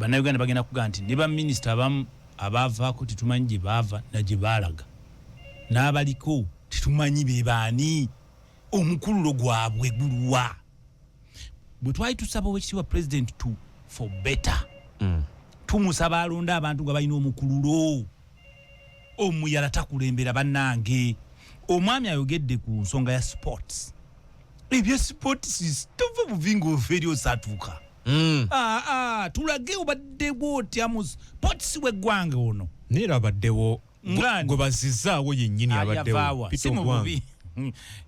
Bannayuganda bagenda kugaa nti ne baminisita abamu abaavaako tetumanyi gye baava na gye baalaga, n'abaliko tetumanyi be baani, omukululo gwabwe guluwa. Bwe twali tusaba Owekitiibwa President to for better, tumusaba alonde abantu nga balina omukululo. Omuyala takulembera. Bannange, omwami ayogedde ku nsonga ya sports. Ebya sports tova buvi ngaova eri osatuuka. Ah, ah, tulage obaddewo otya mu sports w'eggwanga ono. Naye era abaddewo. Ngani? Gwe bazizaawo yennyini abaddewo. Ayavaawa Peter si mu Ogwang. bubi.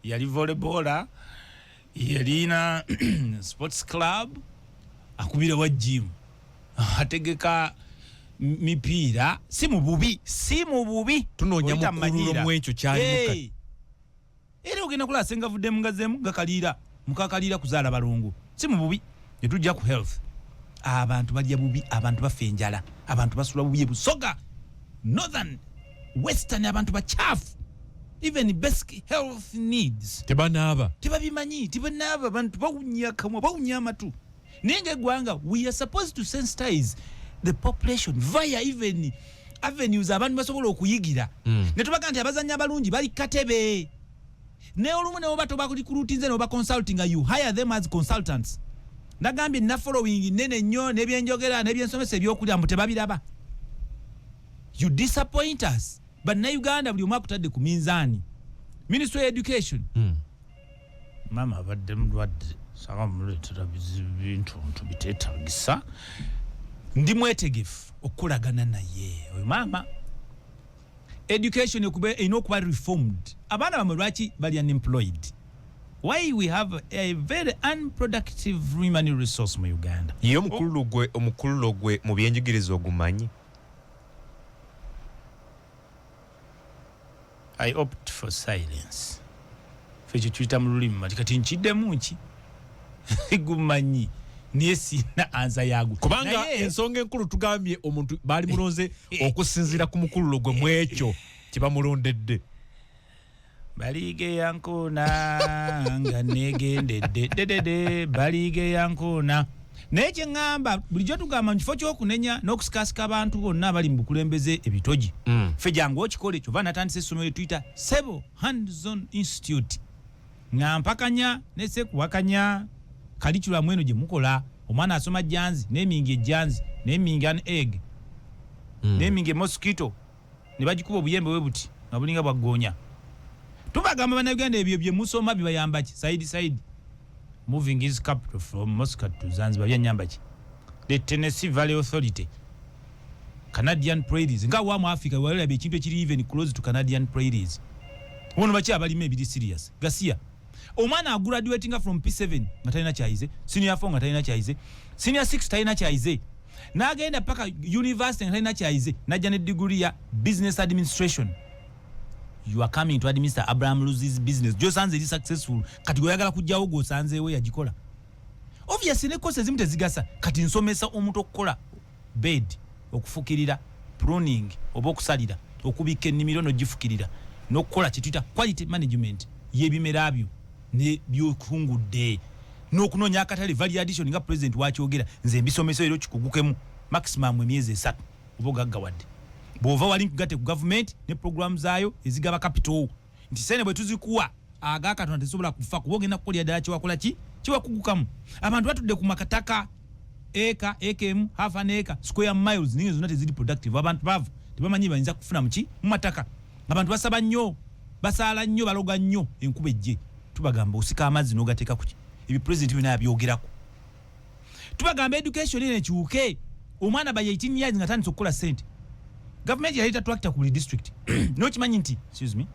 Yali volleyballer, yalina sports club, akubira wa gym, ategeka mipiira. Si mu bubi, si mu bubi. Tunoonya Oyita mukululo manyiira. mu ekyo kyalimu Hey! kati. Era ogenda kulaba sengavuddemu ngazeemu gakaliira mukakaliira kuzaala balongo. Si mu bubi. Netujja ku health, abantu balya bubi, abantu bafa enjala, abantu basula bubi. Busoga, northern, western, abantu bakyafu. Even basic health needs tebanaaba. Tebabimanyi, tebanaaba. Abantu bawunya akamwa, bawunya amatu. Naye nga eggwanga, we are supposed to sensitize the population via even avenues abantu basobola okuyigira. Ne tubaga nti abazanyi abalungi bali katebe, naye olumu newoba tobarecruitinze noba consulting, you hire them as consultants. Nagambye nina following nene nnyo, n'ebyenjogera n'ebyensomesa ebyokulya mbu tebabiraba. You disappoint us. Bannayuganda buli omu akutadde ku minzaani. Ministry of Education, maama abadde mulwadde, sanga muleetera bizibu bintuntu biteetagisa. Ndi mwetegefu okukolagana naye oyo maama. Education erina okuba reformed. Abaana bamwe lwaki bali unemployed? Why we have a very unproductive human resource mu Uganda? Ye omukululo gwe mu byenjigiriza ogumanyi? I opt for silence. Fe ekyo tuyita mu lulimi mati. Kati nkiddemu nki gumanyi, naye sina answer yagwo. Kubanga ensonga enkulu tugambye omuntu baali mulonze okusinziira ku mukululo gwe mu ekyo kyebamulondedde. Baliige yankoona nga negendedde dedede, baliige yankoona. Naye kyeŋŋamba, bulijjo tugamba mu kifo ky'okunenya n'okusikasika abantu bonna abali mu bukulembeze ebitogi, ffe jangu okikole. Kyova natandisa essomero lyetuyita Sebo Handson Institute, nga mpakanya nesekuwakanya curriculum eno gye mukola. Omwana asoma janzi, naming ejjanzi, naming an egg, naming a mosquito, ne bagikuba obuyembe bwe buti nga bulinga bwaggoonya. Tubagamba Bannayuganda, ebyo bye musoma bibayamba ki? Said Said moving his capital from Moscow to Zanzibar byanyamba ki? The Tennessee Valley Authority, Canadian Prairies, nga wa mu Africa walaba ekintu ekiri even close to Canadian Prairies? Wono baki abalima ebiri serious gasiya? Omwana agraduatinga from P7 nga talina kyayize, senior 4 nga talina kyayize, senior 6 talina kyayize, n'agenda paka university nga talina kyayize, najja ne degree ya business administration. You are coming to administer Abraham Luzzi's business gyosanze eri successful. Kati gweoyagala kujjawo gwosanzeewo yagikola. Obviously ne course ezimu tezigasa. Kati nsomesa omuntu okukola bed, okufukirira, pruning oba okusalira, okubikka ennimiro nogifukirira, n'okukola kyetuyita quality management y'ebimera byo ne byokungudde, n'okunoonya akatale, value addition, nga President wakyogera. Nze mbisomesa era okikugukemu maximum emyezi 3 oba ogaggawadde. Bw'ova wali nkugatte ku gavumenti ne programu zaayo ezigaba capital, nti sente bwe tuzikuwa aga Katonda tezisobola kufa, kuba ogenda kukolera ddala kyewakola ki kyewakugukamu. Abantu batudde ku makataka, eka, eka emu, half an acre, square miles, naye zonna teziri productive. Abantu baavu, tebamanyi bayinza kufuna muki mu mataka. Abantu basaba nnyo, basaala nnyo, baloga nnyo enkuba ejje. Tubagamba osika amazzi n'ogateeka kuki. Ebyo President byonna yabyogerako. Tubagamba education eno ekyuke. Omwana by 18 years nga tandise okukola sente. Gavumenti yaleeta tractor ku buli district, nokimanyi nti, excuse me,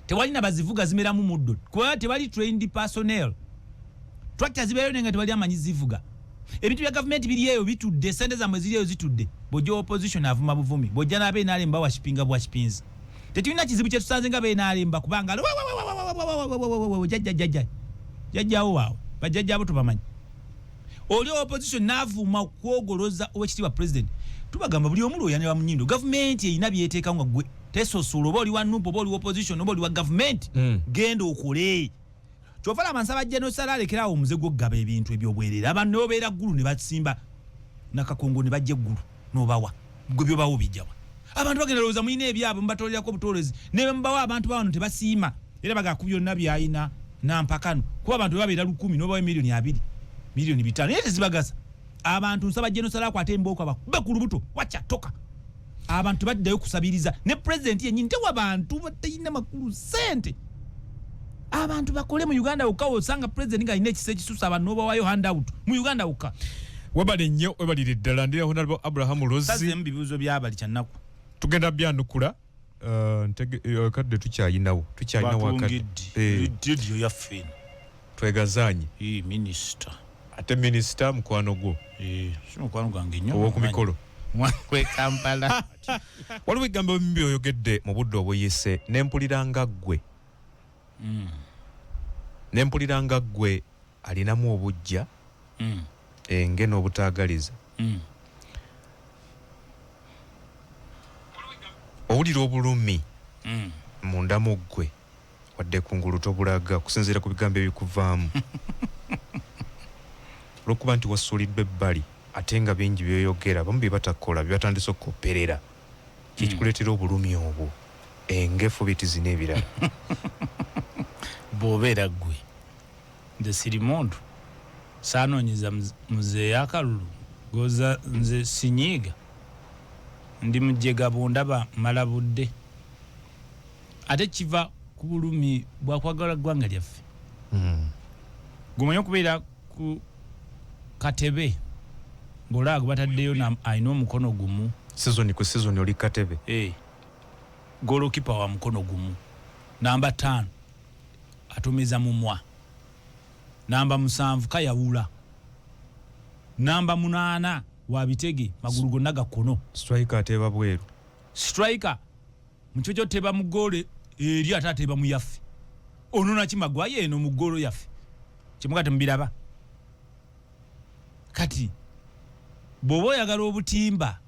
tewalina bazivuga, zimeramu muddo kuba tebali trained personnel. Tractor zibeerayo naye nga tebali amanyi zivuga. Ebintu bya gavumenti biri eyo bitudde, sente zammwe ziri eyo zitudde. Bw'ojja opposition avuma buvumi, bw'ojja n'aba NRM baworshipinga buworshipinzi. Tetulina kizibu kyetusanze nga ba NRM bakubanga jjajja jjajja jjajjawo waawe, bajjajjaabo tubamanyi. Oli opposition n'avuma kwogoloza Owekitiibwa President. Tubagamba buli omu lwoyanira mu nyindo. Gavumenti erina byeteekawo nga gwe tesosola, oba oli wa NUP, oba oli wa opposition, oba oli wa gavumenti. Genda okole. Kyova laba nsaba General Saleh alekerawo omuze gw'okugaba ebintu ebyobwerere. Abantu ne babeera ggulu ne basimba. Nakakongo ne bajja eggulu n'obawa gwe byobawo bijjawa. Abantu bagenda lowooza mulina ebyabwe, mubatolerako obutolezi, ne mubawa abantu bawano tebasiima, era baga ku byonna byalina nampakano, kuba abantu babeera 1000 n'obawa 20 million, 5 million, naye tezibagasa abantu. Nsaba General akwate embooko abakube ku lubuto, wacha toka. Abantu baddayo kusabiriza ne pulezidenti yennyini tewa bantu batalina makulu sente. Abantu bakole mu Uganda wokka osanga pulezidenti ng'alina ekisa ekisusa abantu n'obawayo handout mu Uganda wokka. Webale nnyo, webalire ddala. Ndira Honorable Abraham Luzzi. Sazeemu bibuuzo byabali kyannaku. Tugenda byanukula. Kadde tukyayinawo, tukyayinawo akadde. Rediyo yaffe eno. Twegazaanye. Minisita. Ate minisita mukwano gwo. Si mukwano gwange nnyo. Ow'oku mikolo. Mwankwe Kampala. Waliwo ebigambo ebimu byoyogedde mu budde obuyise nempulira nga ggwe, nempulira nga ggwe alinamu obujja, enge n'obutaagaliza. Owulira obulumi munda mu ggwe, wadde kungulu tobulaga, okusinziira ku bigambo ebikuvaamu, olwokuba nti wasuuliddwa ebbali, ate nga bingi byoyogera abamu bye batakola, bye batandise okukopperera, kyekikuleetera obulumi obwo, engefu bitizi n'ebirala. Bw'obeera ggwe, nze siri muntu saanoonyeza muzeeyo akalulu goza. Nze sinyiiga, ndi mujjega, bundaba mala budde, ate kiva ku bulumi bwakwagala ggwanga lyaffe. Gumanye okubeera ku katebe ng'olaba gwe bataddeyo alina omukono gumu. Sizoni ku sizoni oli katebe. Golokipa wa mukono gumu, namba 5 atomeza mumwa, namba 7 kayawula, namba 8 wa bitege, magulu gonna gakono. Striker ateeba bweru. Striker mukifo kyoteba mu goolo eri, ate ateeba mu yaffe. Onona kimagwayo eno mu goolo yaffe, kyemuga temubiraba. Kati bw'oba oyagala obutimba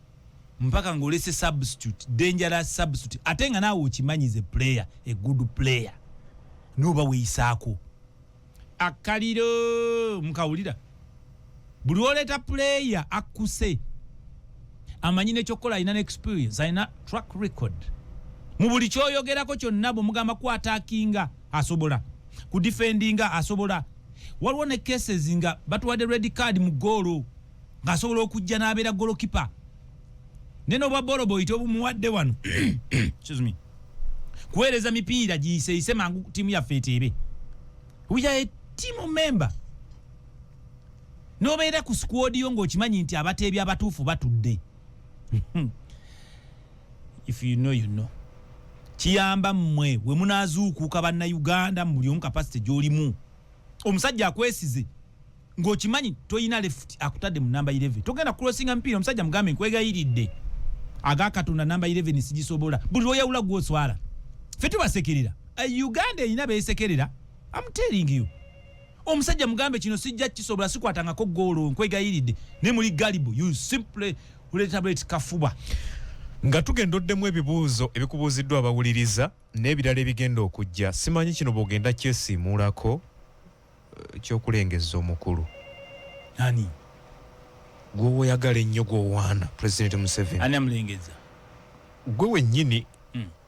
mpaka ng'olese substitute, dangerous substitute, ate nga naawe okimanyize player, a good player, noba weeyisaako akaliro mukawulira. Buli oleeta player akkuse, amanyi nekyokukola, alina ne experience, alina track record mu buli kyoyogerako kyonna. Bwe mugamba ku attackinga asobola, ku defendinga asobola. Waliwo ne cases nga batuwadde red card mu goolo, ng'asobola okujja n'abeera golokipa, naye nobwa boloboyi tobumuwadde wano, excuse me, kuweereza mipiira giyiseyise mangu ttiimu yaffe eteebe. We are a team member. N'obeera ku squad yo ng'okimanyi nti abateebi abatuufu batudde. If you know, you know. Kiyamba mmwe we munaazuukuka Bannayuganda mu buli omu capacity gy'olimu. Omusajja akwesize ng'okimanyi toyina left, akutadde mu namba 11, togenda kucrossinga mupiira. Omusajja mugambe, "Nkwegayiridde, aga Katonda, namba 11 sigisobola." Buli lwoyawula gwoswala. Ffe tubasekerera. Uganda erina beesekerera, I'm telling you. Omusajja mugambe, "Kino sijja kisobola, sikwatangako goolo, nkwegayiridde." Ne muli galibu, you simply oleeta bweti kafuba. Nga tugenda oddemu ebibuuzo ebikubuuziddwa abawuliriza n'ebirala ebigenda okujja, simanyi kino bw'ogenda kyesiimuulako, kyokulengeza omukulu. Ani? Gwoba oyagala ennyo, gw'owaana, Pulezidenti Museveni. Ani amulengeza? Gwe wennyini.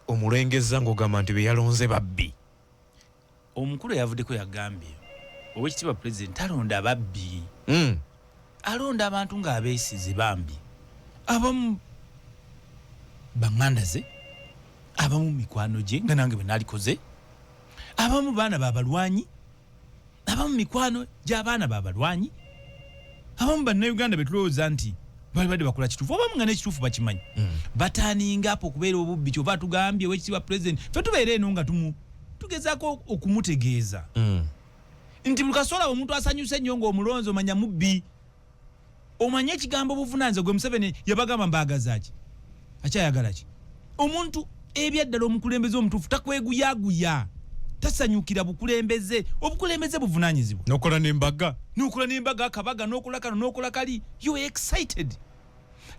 Omulengeza ng'ogamba nti be yalonze babbi. Omukulu eyavuddeko yagambye Owekitiibwa Pulezidenti talonda babbi. Alonda abantu ng'abeesize bambi, abamu baŋŋanda ze, abamu mikwano gye nga nange bwe naalikoze, abamu baana babalwanyi, abamu mikwano gy'abaana babalwanyi, abamu Bannayuganda betulowooza nti bali badde bakola kituufu, abamu nga n'ekituufu bakimanyi. Bataninga apo okubeera obubbi. Kyova tugambye Owekitiibwa Pulezidenti, ffe tubeera eno nga tumu tugezaako okumutegeeza nti buli kasola omuntu asanyuse ennyo ng'omulonzi, omanya mubbi. Omanye ekigambo obuvunaanyizibwa gwe Museveni yabagamba mbaagaza ki, akyayagala ki omuntu ebyaddala. Omukulembeze omutuufu takweguyaguya, tasanyukira bukulembeze. Obukulembeze buvunaanyizibwa. Nokola n'embaga. Nokola n'embaga, akabaga, nokola kano, nokola kali, you are excited,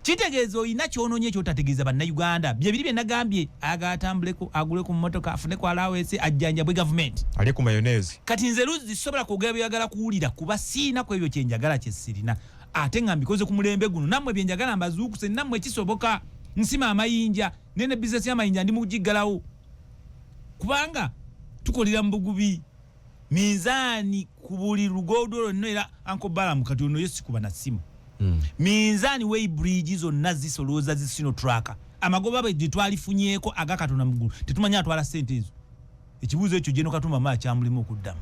kitegeeza olina kyononye kyotategeeza Bannayuganda. Byebiri bye nagambye, ayagala atambuleko, agule ku mmotoka, afune ku allowance, ajjanjabwe gavumenti. Ali ku mayonnaise. Kati nze Luzzi sobola kwogera byeyagala kuwulira, kuba siina ku ebyo kyenjagala kyesirina. Ate nga mbikoze ku mulembe guno, nammwe byenjagala mbazuukuse, nammwe kisoboka. Nsima amayinja, naye ne bizinesi y'amayinja ndi mugiggalawo, kubanga tukolera mu bugubi minzaani ku buli luguudo lwonna. Era Uncle Balamu kati ono ye sikuba na ssimu. Minzaani, weigh bridge zonna zisolooza zi Sinotruk. Amagoba bwe gye twalifunyeeko aga Katonda mu ggulu, tetumanyi atwala ssente ezo. Ekibuuzo ekyo General Katumba maa kyamulimu okuddamu.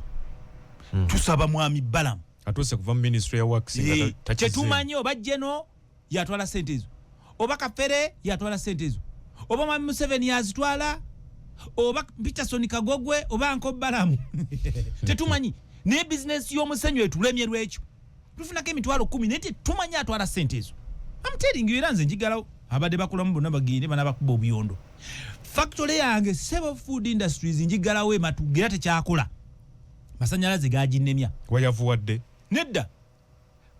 Tusaba mwami Balamu atuuse kuva mu ministry ya works nga takizeemu. Tetumanyi oba General yatwala sente ezo, oba Kafere yatwala sente ezo, oba mwami Museveni yazitwala, oba Peterson Kagogwe, oba Uncle Balamu, tetumanyi. Naye bizinesi y'omusenyu etulemye lwekyo. Tufunako 100,000, naye tetumanyi atwala sente ezo. I'm telling you, era nze njigalawo. Abadde bakolamu bonna bagende, banabakuba obuyondo. Factory yange Sebo Food Industries njigalawo eMatugga, era tekyakola, masanyalaze gaginemya. Wayavuwadde? Nedda,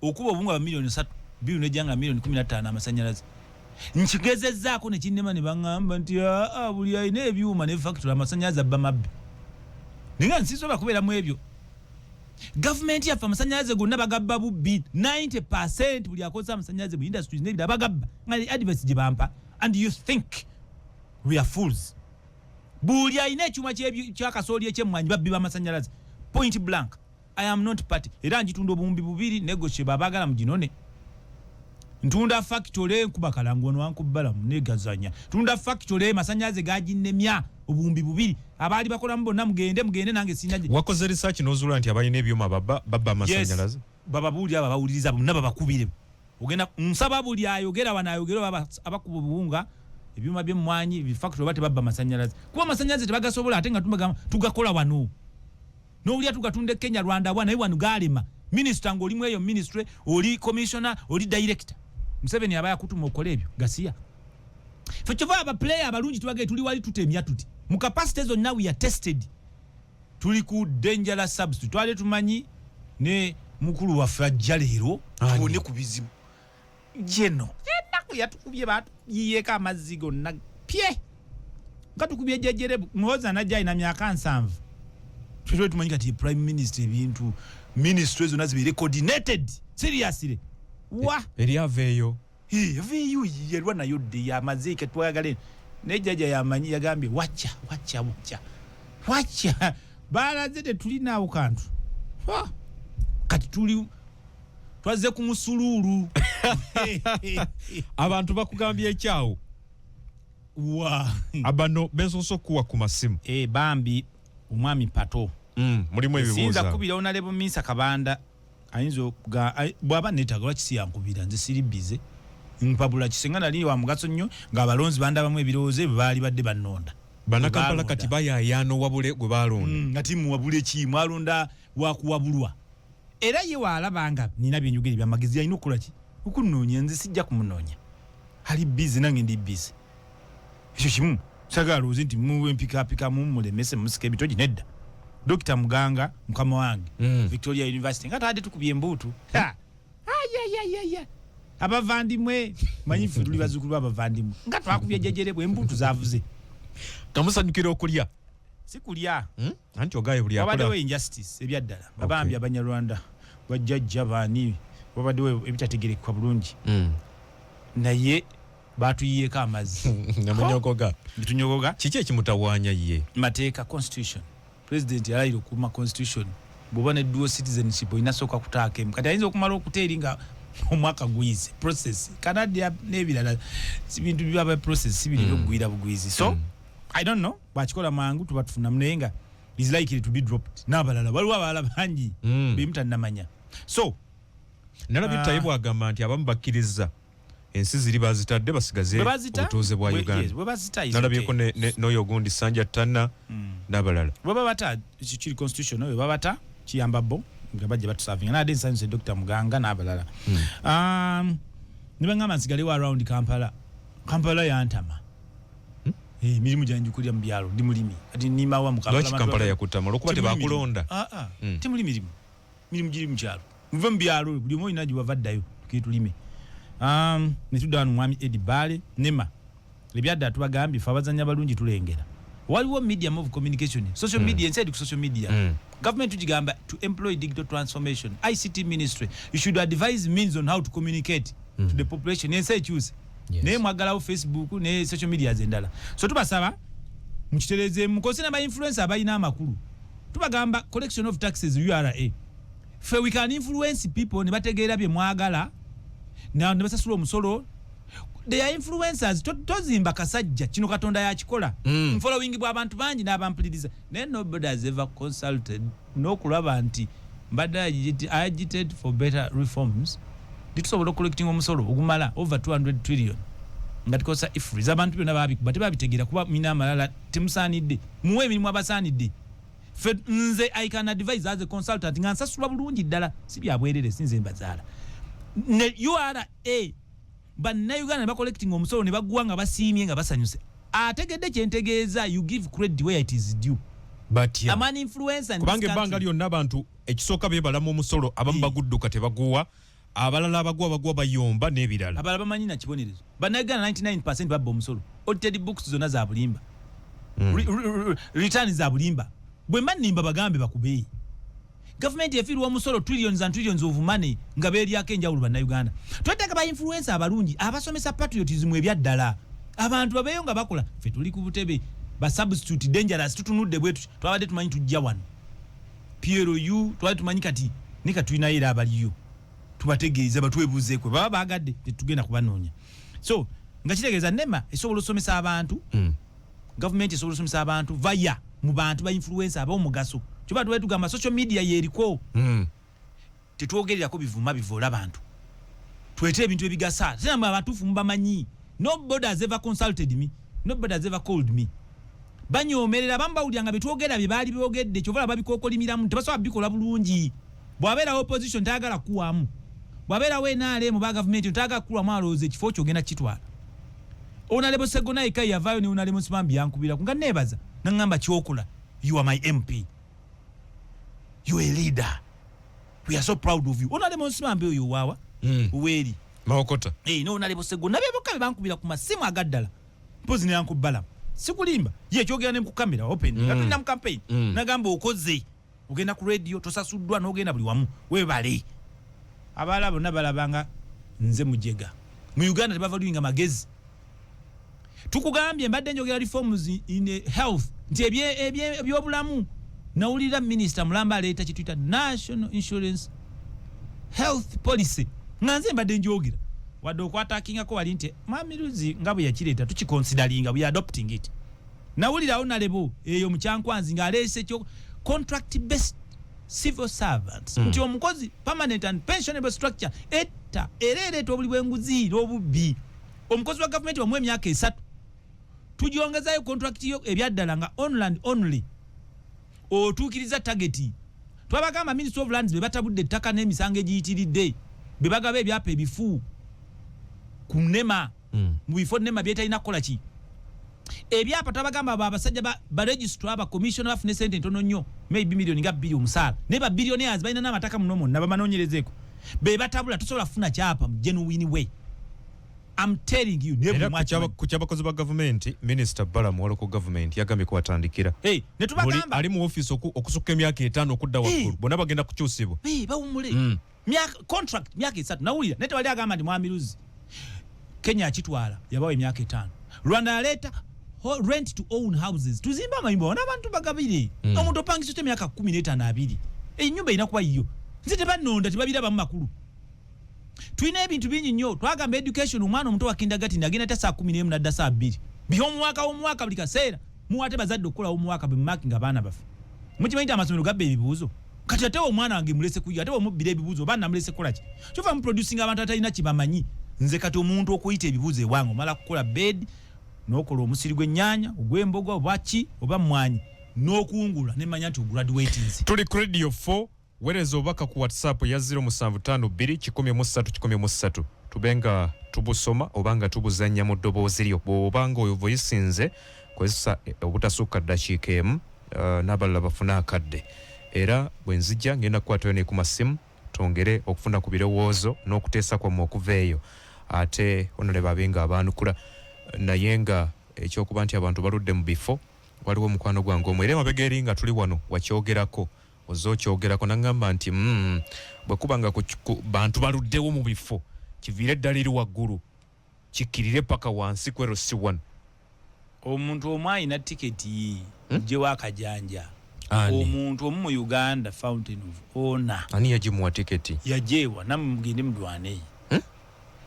okuba obunga bwa miliyoni 3 biru nejja nga miliyoni 15 amasanyalaze. Nkigezezzaako nekinnema, ne baŋŋamba nti aa, buli alina ebyuma ne factory amasanyalaze abba mabbi. Naye nga nsisobola kubeeramu ebyo. Gavumenti yaffe amasanyalaze gonna bagabba bubbi, 90. Buli akozesa amasanyalaze mu industries n'ebirala bagabba, nga advice gye bampa. And you think we are fools? Buli alina ekyuma kyakasooli ekyemmwanyi babbi b'amasanyalaze, point blank. I am not party, era njitunda 2000, negotiable, abaagala muginone. Ntunda factory, nkuba kalangu wano, wankubalamu negazanya. Tunda factory, masanyalaze gaginnemya, 2000. Abaali bakolamu bonna mugende, mugende, nange sina. Wakoze research n'ozuula nti abalina ebyuma babba amasanyalaze? Bababuulire, abo abawuliriza bonna babakubire. Ogenda nsaba buli ayogera wano ayogere oba abakuba obuwunga, ebyuma byemmwanyi, bifactory, oba tebabba masanyalaze, kuba amasanyalaze tebagasobola. Ate nga tubagamba tugakola wano, nowulira tugatunda e Kenya, Rwanda wa, naye wano galema. Minisita ng'olimu eyo ministry, oli commissioner, oli director, Museveni aba yakutuma okola ebyo gasiya. Fe kyova abaplayer abalungi tubagaye, tuli wali tutemya tuti mu capacity zonna. We are tested, tuli ku dangerous substitute. Twali tumanyi ne mukulu waffe ajja leero. Ani? Tuwone ku bizibu jeno ennaku yatukubye, batuyiyeeko amazzi gonna pye nga tukubye jejere. Muhoza najja alina myaka 70. Twetwe tumanyi kati ye prime minister, ebintu ministry zonna zibeere coordinated seriously wa. Eri aveeyo. Aveeyo, yerwa nayo dde yamaze ketwagala. Naye jjajja yamanyi, yagambye wacca wacca wacca wacca, balaze tetulinaawo kantu. Ha! Kati tuli twazze ku musuluulu. Abantu bakugambye ekyawo? Wa? Abano bensoose okukuwa ku masimu. Eh, bambi omwami Pato. Mulimu siyinza ebibuuzo. Kubira Honorable Minsa Kabanda, ayinza bw'aba neetaaga, lwaki siyankubira? Nze siri busy, mpabula kisenga nali wa mugaso nnyo ng'abalonzi bandabamu ebirowoozo ebyo, baali badde bannonda. Bannakampala Balonda. kati bayayaana owabule gwe balonda. Nga timuwabula eki mwalonda wakuwabulwa. Era ye waalaba nga nina byenjogera ebyamagezi, alina okukola ki? Okunoonya. Nze sijja kumunoonya, ali busy, nange ndi busy. Ekyo kimu sagala lowooze nti muwempikapika mumulemese musika ebitogi, nedda. Dokita Muganga mukama wange, Victoria University, nga taadde tukubye embuutu. Ha! Ayayayaya, abavandimwe, manyi ffe tuli bazzukulu b'abavandimwe, nga twakubye jjejerebwe, embuutu zavuze. Kamusanyukira okulya. Si kulya. Anti ogaye buli wabaddewo akola. Injustice ebyaddala, babambi Abanyarwanda, bajjajja baani, wabaddewo ebitategerekwa bulungi, naye batuyiyeeko amazzi. Namunyogoga. Netunyogoga. Kiki ekimutawaanya ye? Mateeka, constitution. President yalayira okuuma constitution. Bw'oba ne dual citizenship, olina sooka kutaako emu. Kati ayinza okumala okuta eri nga omwaka guyise, process kanadya n'ebirala, si bintu byaba process, si biri byokugwira bugwizi. So I don't know, bwakikola mangu tuba tufunamu, naye nga is likely to be dropped n'abalala, waliwo abalala bangi bemutanamanya, so Nalabye Ah. Taye bwagamba nti abamu bakkiriza ensi ziri bazitadde, basigaze bwe bazita obutuuze bwa yes, Uganda. bwe bazita is Nalabyeko okay. n'oyo ogundi Sanja Tana n'abalala. Bwe babata, ekyo kiri constitution, bwe babata kiyamba bo nga bajja batusavinga. Nadde nsanyuse Dr Muganga n'abalala. Ne baŋŋamba nsigalewo around Kampala. Kampala yantama. Eh, emirimu gyange gikulira mu byalo, ndi mulimi, kati nimawa mu Kampala. Lwaki Kampala yakutama? Olwokuba Temuli mirimu. tebakulonda? Ah, ah. Temuli mirimu, mirimu giri mu kyalo. Muve mu byalo, buli omu olina gyewava, ddayo tukire tulime. Netudda wano, mwami Edi Baale nema ebyaddala tubagambye fe abazannya balungi tulengera. Waliwo medium of communication, social media. Ensi eri ku social media. Government tugigamba to employ digital transformation. ICT ministry, you should advise means on how to communicate to the population. Ensi ekyuse. Naye mwagalawo Facebook ne social media endala. So tubasaba mukitereeze, mukozese n'aba influencer abalina amakulu. Tubagamba collection of taxes, URA, fe we can influence people ne bategeera bye mwagala ne basasula omusolo. They are influencers. Tozimba kasajja, kino Katonda yakikola. Following bw'abantu bangi n'abampuliriza, naye nobody has ever consulted n'okulaba nti mbadde agitate for better reforms. Titusobola okucollecting omusolo ogumala over 200 trillion nga tukozesa EFRIS. Abantu byonna babikuba, tebabitegeera kuba mina amalala. Temusaanidde, muwe emirimu abasaanidde. Fe nze I can advise as a consultant nga nsasulwa bulungi ddala, si byabwerere, sinze mbazaala. Ne URA, Bannayuganda ne bacollecting omusolo ne baguwa nga basiimye, nga basanyuse. Ategedde kyentegeeza, you give credit where it is due. Batya? I'm an influencer in Kubanga this ebbanga country. lyonna abantu ekisooka beebalamu omusolo, abamu bagudduka tebaguwa, abalala abaguwa baguwa bayomba n'ebirala. Abalala bamanyi na kibonerezo. Bannayuganda 99 babba omusolo. Audited books zonna za bulimba. Return za bulimba. Bwe mba nnimba bagambe bakubeeyi. Gavumenti efiirwa omusolo, trillions and trillions of money, nga beeryako enjawulo. Bannayuganda twetaaga ba influencer abalungi abasomesa patriotism ebyaddala, abantu babeeyo nga bakola. Ffe tuli ku butebe ba substitute dangerous, tutunudde bwetu. Twabadde tumanyi tujja wano PLU, twali tumanyi kati ne katulinayo era abaliyo tubategeeza batwebuuzeekwe baba baagadde, tetugenda kubanoonya. So nga kitegeeza NEMA esobola osomesa abantu. Gavumenti esobola osomesa abantu vaya mu bantu ba influencer ab'omugaso. Kyoba tubaye tugamba social media yeriko. Tetwogererako bivuma bivoola bantu, twete ebintu ebigasa. Ate namwe abatuufu mubamanyi. Nobody has ever consulted me, nobody has ever called me. Banyomerera abamu, bawulira nga betwogera bye baali boogedde, kyova babikokolimiramu, tebasobola bikola bulungi. Bw'abeerawo opposition tayagala kuwamu, bw'abeerawo NRM ba gavumenti tayagala kukuwamu, alowooza ekifo kyo ogenda kukitwala. Honorable Segona Eka yavaayo ne Honorable Nsibambi yankubiraku nga neebaza, naŋŋamba kyokola, you are my MP, you are a leader, we are so proud of you. Honorable Nsibambi oyo waawa weeri. Mawokota. Eh, no Honorable Segona bebokka be bankubira ku masimu agaddala, mpozi neyankubalamu, sikulimba, ye kyogera ne ku kamera open nga tulina mu campaign. Nagamba okoze, ogenda ku radio tosasuddwa, n'ogenda buli wamu, webale. Abalala bonna balabanga nze mujega. Mu Uganda tebavaluinga magezi. Tukugambye mbadde njogera reforms in health nti ebyobulamu, nawulira minisita mulamba aleeta kituyita national insurance health policy, nga nze mbadde njogera wadde okwatakingako wali nti mwami Luzi nga bwe yakireeta tukiconsideringa, we are adopting it. Nawulirawo nalebo eyo mukyankwanzi ng'aleese kyo contract based civil servants, nti omukozi permanent and pensionable structure etta era ereeta obuli bw'enguzi n'obubbi. Omukozi wa gavumenti bamuwa emyaka 3, tugyongezayo contract yo ebyaddala nga on land only otuukiriza target. Twabagamba Ministry of Lands be batabudde ettaka n'emisango egiyitiridde, be bagaba ebyapa ebifu ku NEMA mu bifo NEMA byetalina kukola ki ebyapa. Twabagamba abo abasajja ba registrar, ba commissioner bafuna esente ntono nnyo, maybe miliyoni nga 2 omusaala, naye ba billionaires balina n'amataka muno mwonna bamanoonyerezeeko, be batabula. Tosobola kufuna kyapa mu genuine way, I'm telling you, naye Era buli omu akimanyi. Ku kyabakozi ba gavumenti, minisita Balamu wa local government yagambye kubatandikira Hey, ne buli tubagamba ali mu ofiisi okusukka emyaka 5 okudda waggulu, bonna bagenda kukyusibwa. Hey, bawummule. Myaka contract myaka 3. Nawulira naye tewali agamba nti mwami Luzi Kenya akitwala yabawa emyaka 5. Rwanda yaleeta rent to own houses, tuzimbe amayumba wana abantu bagabire. Omuntu opangisa otya emyaka 15, 20, enyumba erina kuba yiyo. Nze tebanonda, tebabirabamu makulu. Tulina ebintu bingi nnyo. Twagamba education, omwana omuto wa kindergarten agenda ta saa 11 nadda saa 2. Byomuwaka omuwaka buli kaseera muwate bazadde okukola omuwaka bwe abaana baffe. Mukimanyi nti amasomero gabba ebibuuzo? Kati ate omwana wange mulese kuyiga, ate omubbira ebibuuzo oba namulese kukola ki? Kyova muproducinga abantu atalina kibamanyi. Nze kati omuntu okuyita ebibuuzo ewange, omala kukola bed n'okola omusiri gw'ennyaanya, ogw'emboga, oba ki, oba mmwanyi, n'okungula, nemanya nti ograduatinze. Tuli ku Radio 4. Weereza obubaka ku WhatsApp ya 0752 103 103, tube nga tubusoma oba nga tubuzannya mu ddoboozi lyo. Bw'oba nga oyo voicinze, kozesa obutasukka ddakiika emu, n'abalala bafune akadde. Era bwe nzija ngenda kukwatayo ne ku masimu, twongere okufuna ku birowoozo n'okuteesa kwammwe okuva eyo, ate onole babe nga abaanukula. Naye nga ekyokuba nti abantu baludde mu bifo Waliwo mukwano gwange omwe era emabega eri nga tuli wano wakyogerako, ozze okyogerako, naŋŋamba nti bwe kuba nga bantu baluddewo mu bifo, kiviire eddala eri waggulu kikkirire paka wansi ku LC1. Omuntu omu alina tiketi gyewo akajanja. Ani? Omuntu omu mu Uganda, Fountain of Honor. Ani yagimuwa tiketi? Yajeewa. Nammwe mugende mulwane.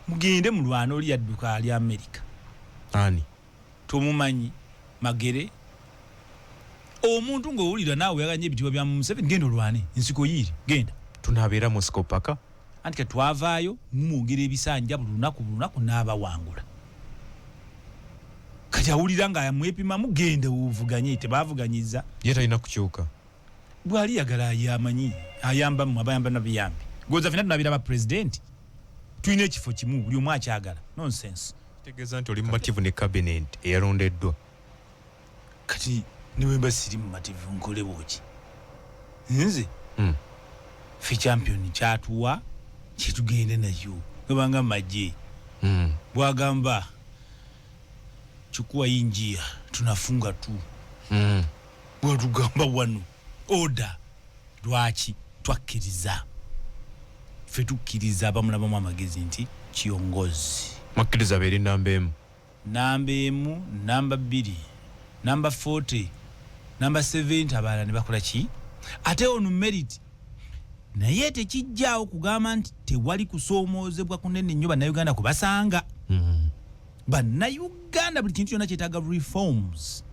Mugende mulwane. Oli yadduka, ali America. Ani? Tomumanyi? Magere. Omuntu ng'owulira naawe oyaganya ebitiibwa bya Museveni, genda olwane, ensiko yiiri, genda. Tunaabeera mu nsiko paka? Anti kati twavaayo, mumwongera ebisanja buli lunaku, buli lunaku, n'abawangula. Kati awulira nga mwepimamu, genda ovuganye. Tebavuganyiza. Ye talina kukyuka? Bwali yagala yamanyi ayamba mmwe abayamba nabiyambi goza fena tunabira ba pulezidenti, tulina ekifo kimu, buli omu akyagala. Nonsense. Kitegeeza nti oli mumativu ne cabinet eyalondeddwa? Kati niwemba siri mumativu, nkole bwoki nze? Ffe champion kyatuwa kyetugende nayo, gabanga magye. Bwagamba chukua hii njia, tunafunga tu. Bwatugamba wano order, lwaki twakkiriza? Ffe tukkiriza abamulabamu amagezi nti kiongozi. Mwakkiriza beeri namba 1? Namba 1, namba 2, namba 40, namba 70, abalala ne bakola ki? Ate ono merit. Naye tekijjaawo kugamba nti tewali kusoomoozebwa kunene nnyo Bannayuganda kubasanga. Bannayuganda buli kintu kyonna kyetaaga reforms,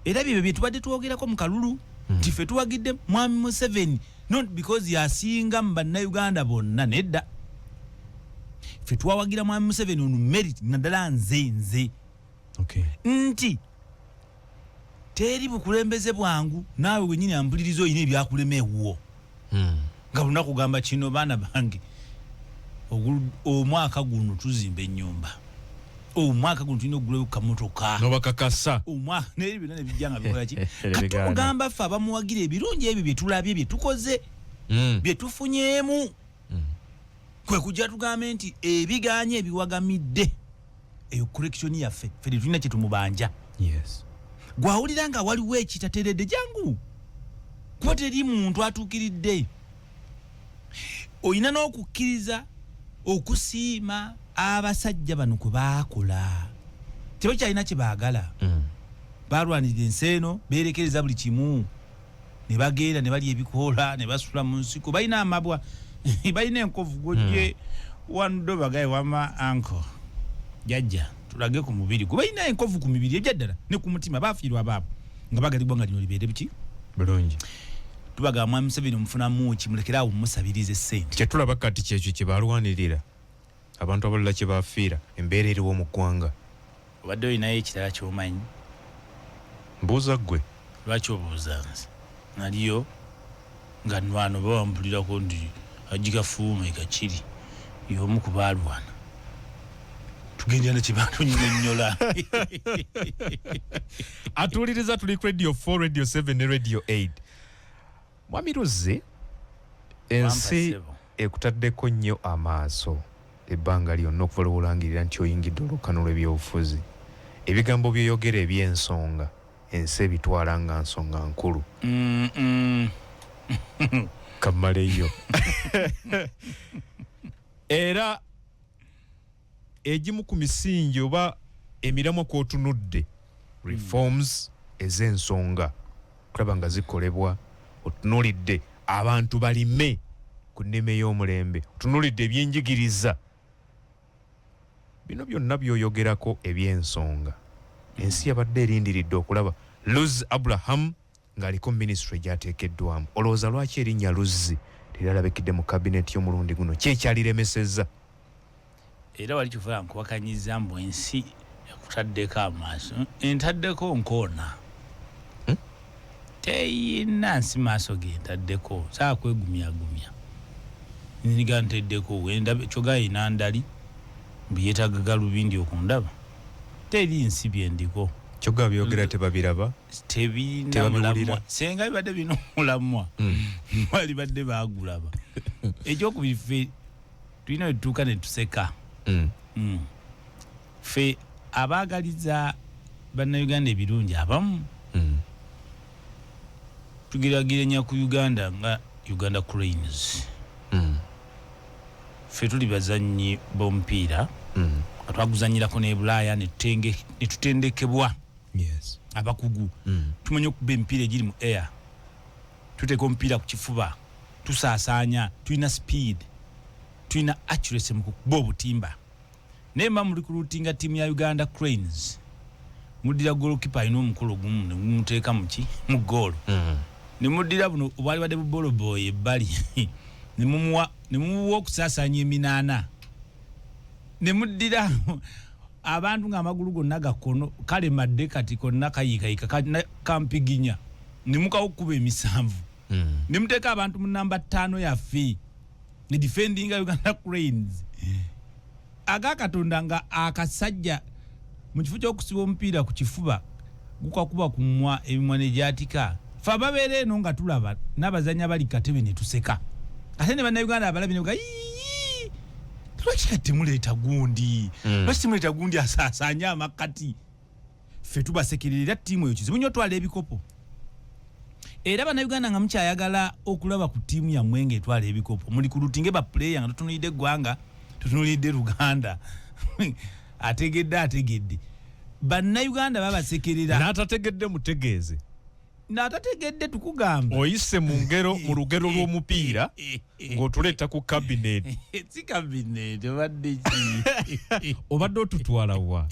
era byebyo bye tubadde twogerako mu kalulu, nti ffe tuwagidde Mwami Museveni not because yasinga mu Bannayuganda bonna, nedda. Ffe twawagira Mwami Museveni on merit, naddala nze nti teri bukulembeze bwangu. Naawe wenyini ampuliriza olina ebyakulema ewuwo nga lunaku gamba kino, baana bange, omwaka guno tuzimba ennyumba, omwaka guno tulina okugulayo kamotoka. Nobakakasa. Omwaka naye byonna nebijja nga bikola ki? Kati Bigaana. tumugamba ffe abamuwagira ebirungi ebyo byetulabye, byetukoze, byetufunyeemu, kwe kujja tugambe nti ebiganye ebiwagamidde, eyo correction yaffe. Ffe tetulina kyetumubanja. Gwawulira nga waliwo ekitateredde, jangu, kuba teri muntu atuukiridde. Olina n'okukkiriza okusiima abasajja bano kwe baakola, tebakyalina kye baagala. Balwanirira ensi eno, berekereza buli kimu ne bagenda ne balya ebikoola ne basula mu nsiko. Balina amabwa, balina enkovu. Gojje wando bagaye wama anko jajja tulage ku mubiri gwe, balina enkovu ku mibiri ebyaddala ne ku mutima. Bafiirwa abaabo nga bagala eggwanga lino libeere biki? Bulungi. Tubagamba, Mwami Museveni omufunamu ki? Mulekere awo mumusabiriza essente. Kyetulaba kati kyekyo kye balwanirira, abantu abalala kye bafiira, embeera eriwo mu ggwanga. Obadde olinayo ekirala kyomanyi? Mbuuza ggwe. Lwaki obuuza nze? Naliyo nga nwano bawampulirako nti agigafuuma ekakiri y'omu ku baalwana, tugendera nekibantunyonyola. Atuwuliriza, tuli ku Radio 4, Radio 7 ne Radio 8. Mwami Luzzi, ensi ekutaddeko nnyo amaaso ebbanga lyonna okuva lwolangirira nti oyingidde olukano lw'ebyobufuzi. Ebigambo byoyogera eby'ensonga, ensi ebitwala nga nsonga nkulu. Kamaleyo. Era egimu ku misingi oba emiramwa kw'otunudde, reforms ez'ensonga kulaba nga zikolebwa, otunuulidde abantu balime ku nneme y'omulembe, otunuulidde ebyenjigiriza, bino byonna by'oyogerako eby'ensonga, ensi yabadde erindiridde okulaba Luzzi Abraham ng'aliko minisitule gy'ateekeddwamu. Olowooza lwaki erinnya Luzzi teryalabikidde mu kabineti y'omulundi guno? Ki ekyaliremesezza? Era wali kifuula nkuwakanyiza mbu ensi ekutaddeko amaaso. Entaddeko nkoona? Teyina nsi maaso gentaddeko, saa kwegumyagumya niga nteddeko kyoga yina ndali mbu yeetaaga galubindi okundaba. Teri nsi byendiko. Kyogga byogera tebabiraba? Tebirina Tebabiwulira. mulamwa. Senga bibadde birina omulamwa, bali badde bagulaba. Ekyokubiri, ffe tulina wetutuuka ne tuseka. Ffe abaagaliza Bannayuganda ebirungi abamu. Tugeraageranya ku Uganda nga Uganda Cranes. Ffe tuli bazannyi b'omupiira nga twaguzannyirako n'e Bulaaya ne tutendekebwa abakugu. Tumanyi okukuba emipiira egiri mu air, tuteeka omupiira ku kifuba, tusaasaanya, tulina speed, tulina accuracy mu kukuba obutimba. Naye mba mu recruitinga ttiimu ya Uganda Cranes, muddira goalkeeper alina omukolo gumu ne gumuteeka muki mu goolo, ne muddira buno obwali badde bu ball boy ebbali ne mumuwa okusaasaanya eminaana, ne muddira abantu ng'amagulu gonna gakono kalemadde kati konna kayiikayika kampiginya ne mukawo okukuba emisanvu, ne muteeka abantu mu namba 5 yaffe ne defendinga Uganda Cranes. Aga Katonda nga akasajja mu kifo ky'okusiba omupiira ku kifuba gukakuba ku mumwa, emimwa ne gyatika. Ffe ababeera eno nga tulaba n'abazannyi abali katebe ne tuseka, ate ne Bannayuganda abalabi ne baga, "Iiii, lwaki kati temuleeta gundi? Lwaki temuleeta gundi asaasaanye amakkati?" Ffe tubasekerera. Era ttiimu eyo kizibu nnyo otwala ebikopo. Era Bannayuganda nga mukyayagala okulaba ku ttiimu yammwe ng'etwala ebikopo, muli ku lutinge ba player nga tutunuulidde eggwanga, tutunuulidde Luganda. Ategedde ategedde. Bannayuganda babasekerera. N'atategedde mutegeeze. N'atategedde tukugamba. Oyise mu ngero, mu lugero lw'omupiira ng'otuleeta ku cabinet. Si cabinet, obadde ki? Obadde otutwala wa?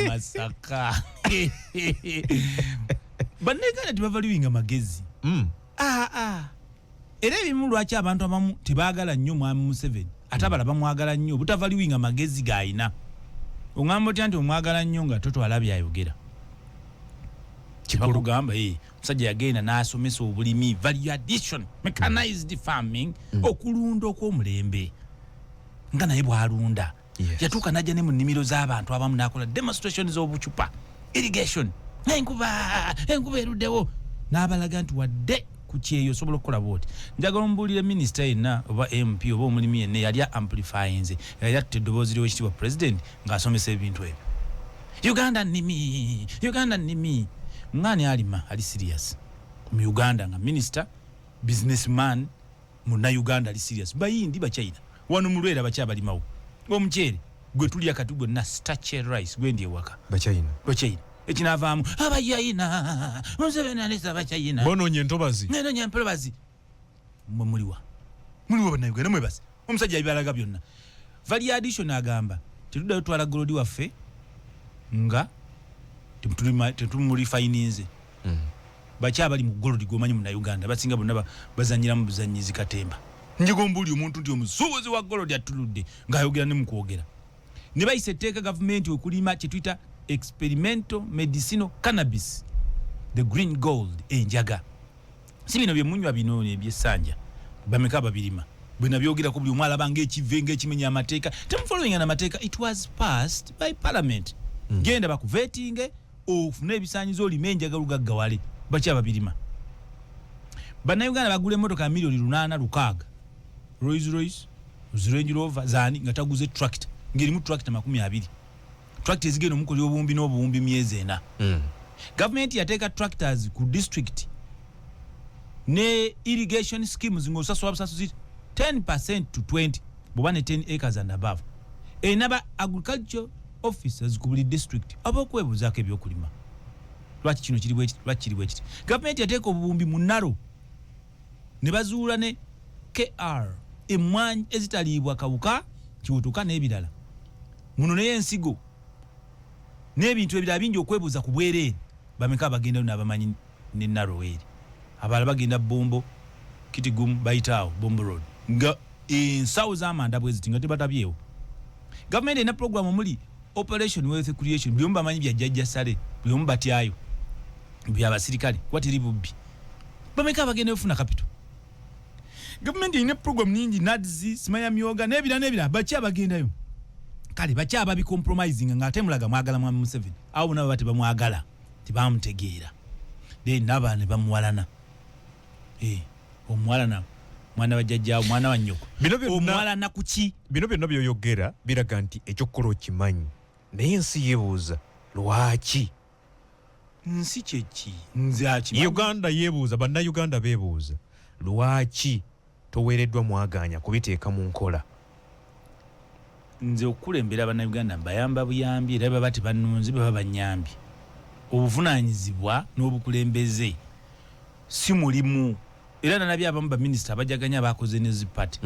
Masaka. Bannayuganda tebavaluinga magezi. Era ebimu lwaki abantu abamu tebaagala nnyo Mwami Museveni, ate abalala bamwagala nnyo, butavaluinga magezi g'ayina. Oŋŋamba otya nti omwagala nnyo nga totwala by'ayogera? Kibakugamba, omusajja yagenda n'asomesa obulimi, value addition, mechanized farming, okulunda okw'omulembe nga naye bw'alunda. Yatuuka n'ajja ne mu nnimiro z'abantu abamu n'akola demonstration z'obucupa, irrigation, enkuba eruddewo, n'abalaga nti wadde ku kyeyo osobola okukola bw'oti. Njagala omubuulire minisita yenna oba MP oba omulimi yenna yali amplifyinze, yali atutte eddoboozi ly'Owekitiibwa President ng'asomesa ebintu ebyo. Uganda nnimi, Uganda nnimi. Ng'ani alima ali serious mu Uganda nga minisita, businessman, Munnayuganda ali serious? Bayindi, Bachina wano mu Lwera bakyabalimawo omuceere gwe tulya kati gwonna, starchy rice gwendi ewaka. Bachina. Bachina. Ekinaavaamu Abayayina, Museveni alesa Abachayina. Bonoonya entobazi. Nenoonya entobazi. Mmwe muliwa? Muliwa Bannayuganda mwebase? Omusajja ebibalaga byonna. Value addition agamba tetuddayo twala gold waffe nga tetumurefininze. Bakyabali mu gold gwomanyi Munnayuganda basinga bonna bazannyira mu buzannyizi katemba. Njiga ombuuli omuntu nti omusuubuzi wa gold attuludde ng'ayogera ne mu kwogera. Ne bayisa etteeka gavumenti okulima kye tuyita experimental medicinal cannabis, the green gold, enjaga. Si bino bye munywa bino ebyessanja, bameka babirima? Bwe nabyogerako buli omu alaba ng'ekive ng'ekimenya amateeka. Temufollowinga n'amateeka. It was passed by parliament. Genda bakuvetinge ofune ebisaanyizo olime enjaga lugaggawale. Bakyababirima. Bannayuganda bagula emmotoka miliyoni 800 6, Rolls Royce, Range Rover zaani, nga taguze tractor ng'erimu tractor 20, tractor ezigenda omukolera obuwumbi n'obuwumbi myezi 4. Gavumenti yateeka tractors ku district ne irrigation schemes ng'osasula busasuzi 10% to 20 bw'oba ne 10 acres and above. Erina ba agriculture officers ku buli district ab'okwebuuzaako ebyokulima, lwaki kino kiri bwekiti, lwaki kiri bwekiti. Gavumenti yateeka obuwumbi mu NARO ne bazuula ne kr emmwanyi ezitaliibwa kawuka kiwutuka n'ebirala muno, naye ensigo n'ebintu ebirala bingi okwebuuza ku bwereere. Bameka abagendayo n'abamanyi ne NARO eri? Abalala bagenda Bombo, Kitgum, bayitaawo Bombo Road nga ensawo z'amanda bwe ziti nga tebatabyewo. Gavumenti erina program omuli Operation Wealth Creation. Buli omu bamanyi bya Jjajja Sale, buli omu batyayo byabasirikale kuba teri bubbi. Bameka abagenda ofuna capital? Gavumenti erina program nyingi, NAADS, simanya myoga n'ebirala n'ebirala. Baki abagendayo? Kale baki ababicompromising nga ate mulaga mwagala Mwami Museveni? Abo bonna baba tebamwagala, tebamutegeera, then n'abalala ne bamuwalana. Omuwalana mwana wa jjajjaawo, mwana wa nnyoko. Bino byonna- Omuwalana ku ki? Bino byonna byoyogera biraga nti ekyokukola okimanyi, naye ensi yeebuuza lwaki. Nsi kyeki nze akimanyi. Uganda yeebuuza, Bannayuganda beebuuza lwaki toweereddwa mwagaanya kubiteeka mu nkola. Nze okukulembera Bannayuganda mbayamba buyambi, era baba tebannonze baba bannyambye. Obuvunaanyizibwa n'obukulembeze si mulimu, era nalabye abamu baminisita abajaganya bakoze ne zi party.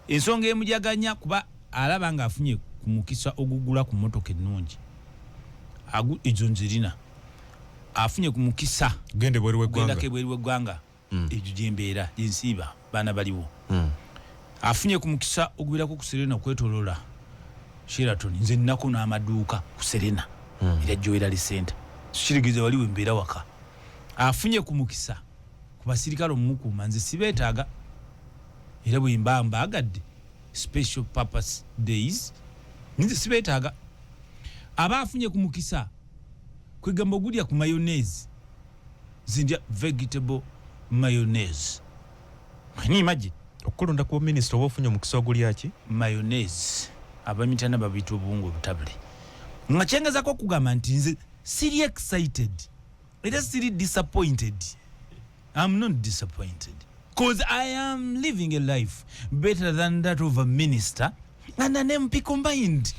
Ensonga emujaganya kuba alaba ng'afunye ku mukisa ogugula ku mmotoka ennungi, ezo nzirina, afunye ku mukisa genda ebweru w'eggwanga, kugendako ebweru w'eggwanga, egyo gyembeera gyensiiba, baana baliwo. Afunye ku mukisa ogubeerako ku Serena okwetoloola Sheraton, nze nnako n'amaduuka ku Serena erya Jewellery Center, kitegeeza wali wembeera waka. Afunye ku mukisa ku basirikale omumukuuma, nze sibeetaaga, era bwe mba mbaagadde special purpose days, nze sibeetaaga. Aba afunye ku mukisa kwegamba ogulya ku mayonnaise, nze ndya vegetable mayonnaise. Can you imagine? Okulonda ku minisita oba ofunye omukisa ogulya ki? Mayonnaise. Abamitana babiyita obuwunga obutabule. Nga kyengezako okugamba nti nze siri excited era siri disappointed. I'm not disappointed because I am living a life better than that of a minister and an MP combined.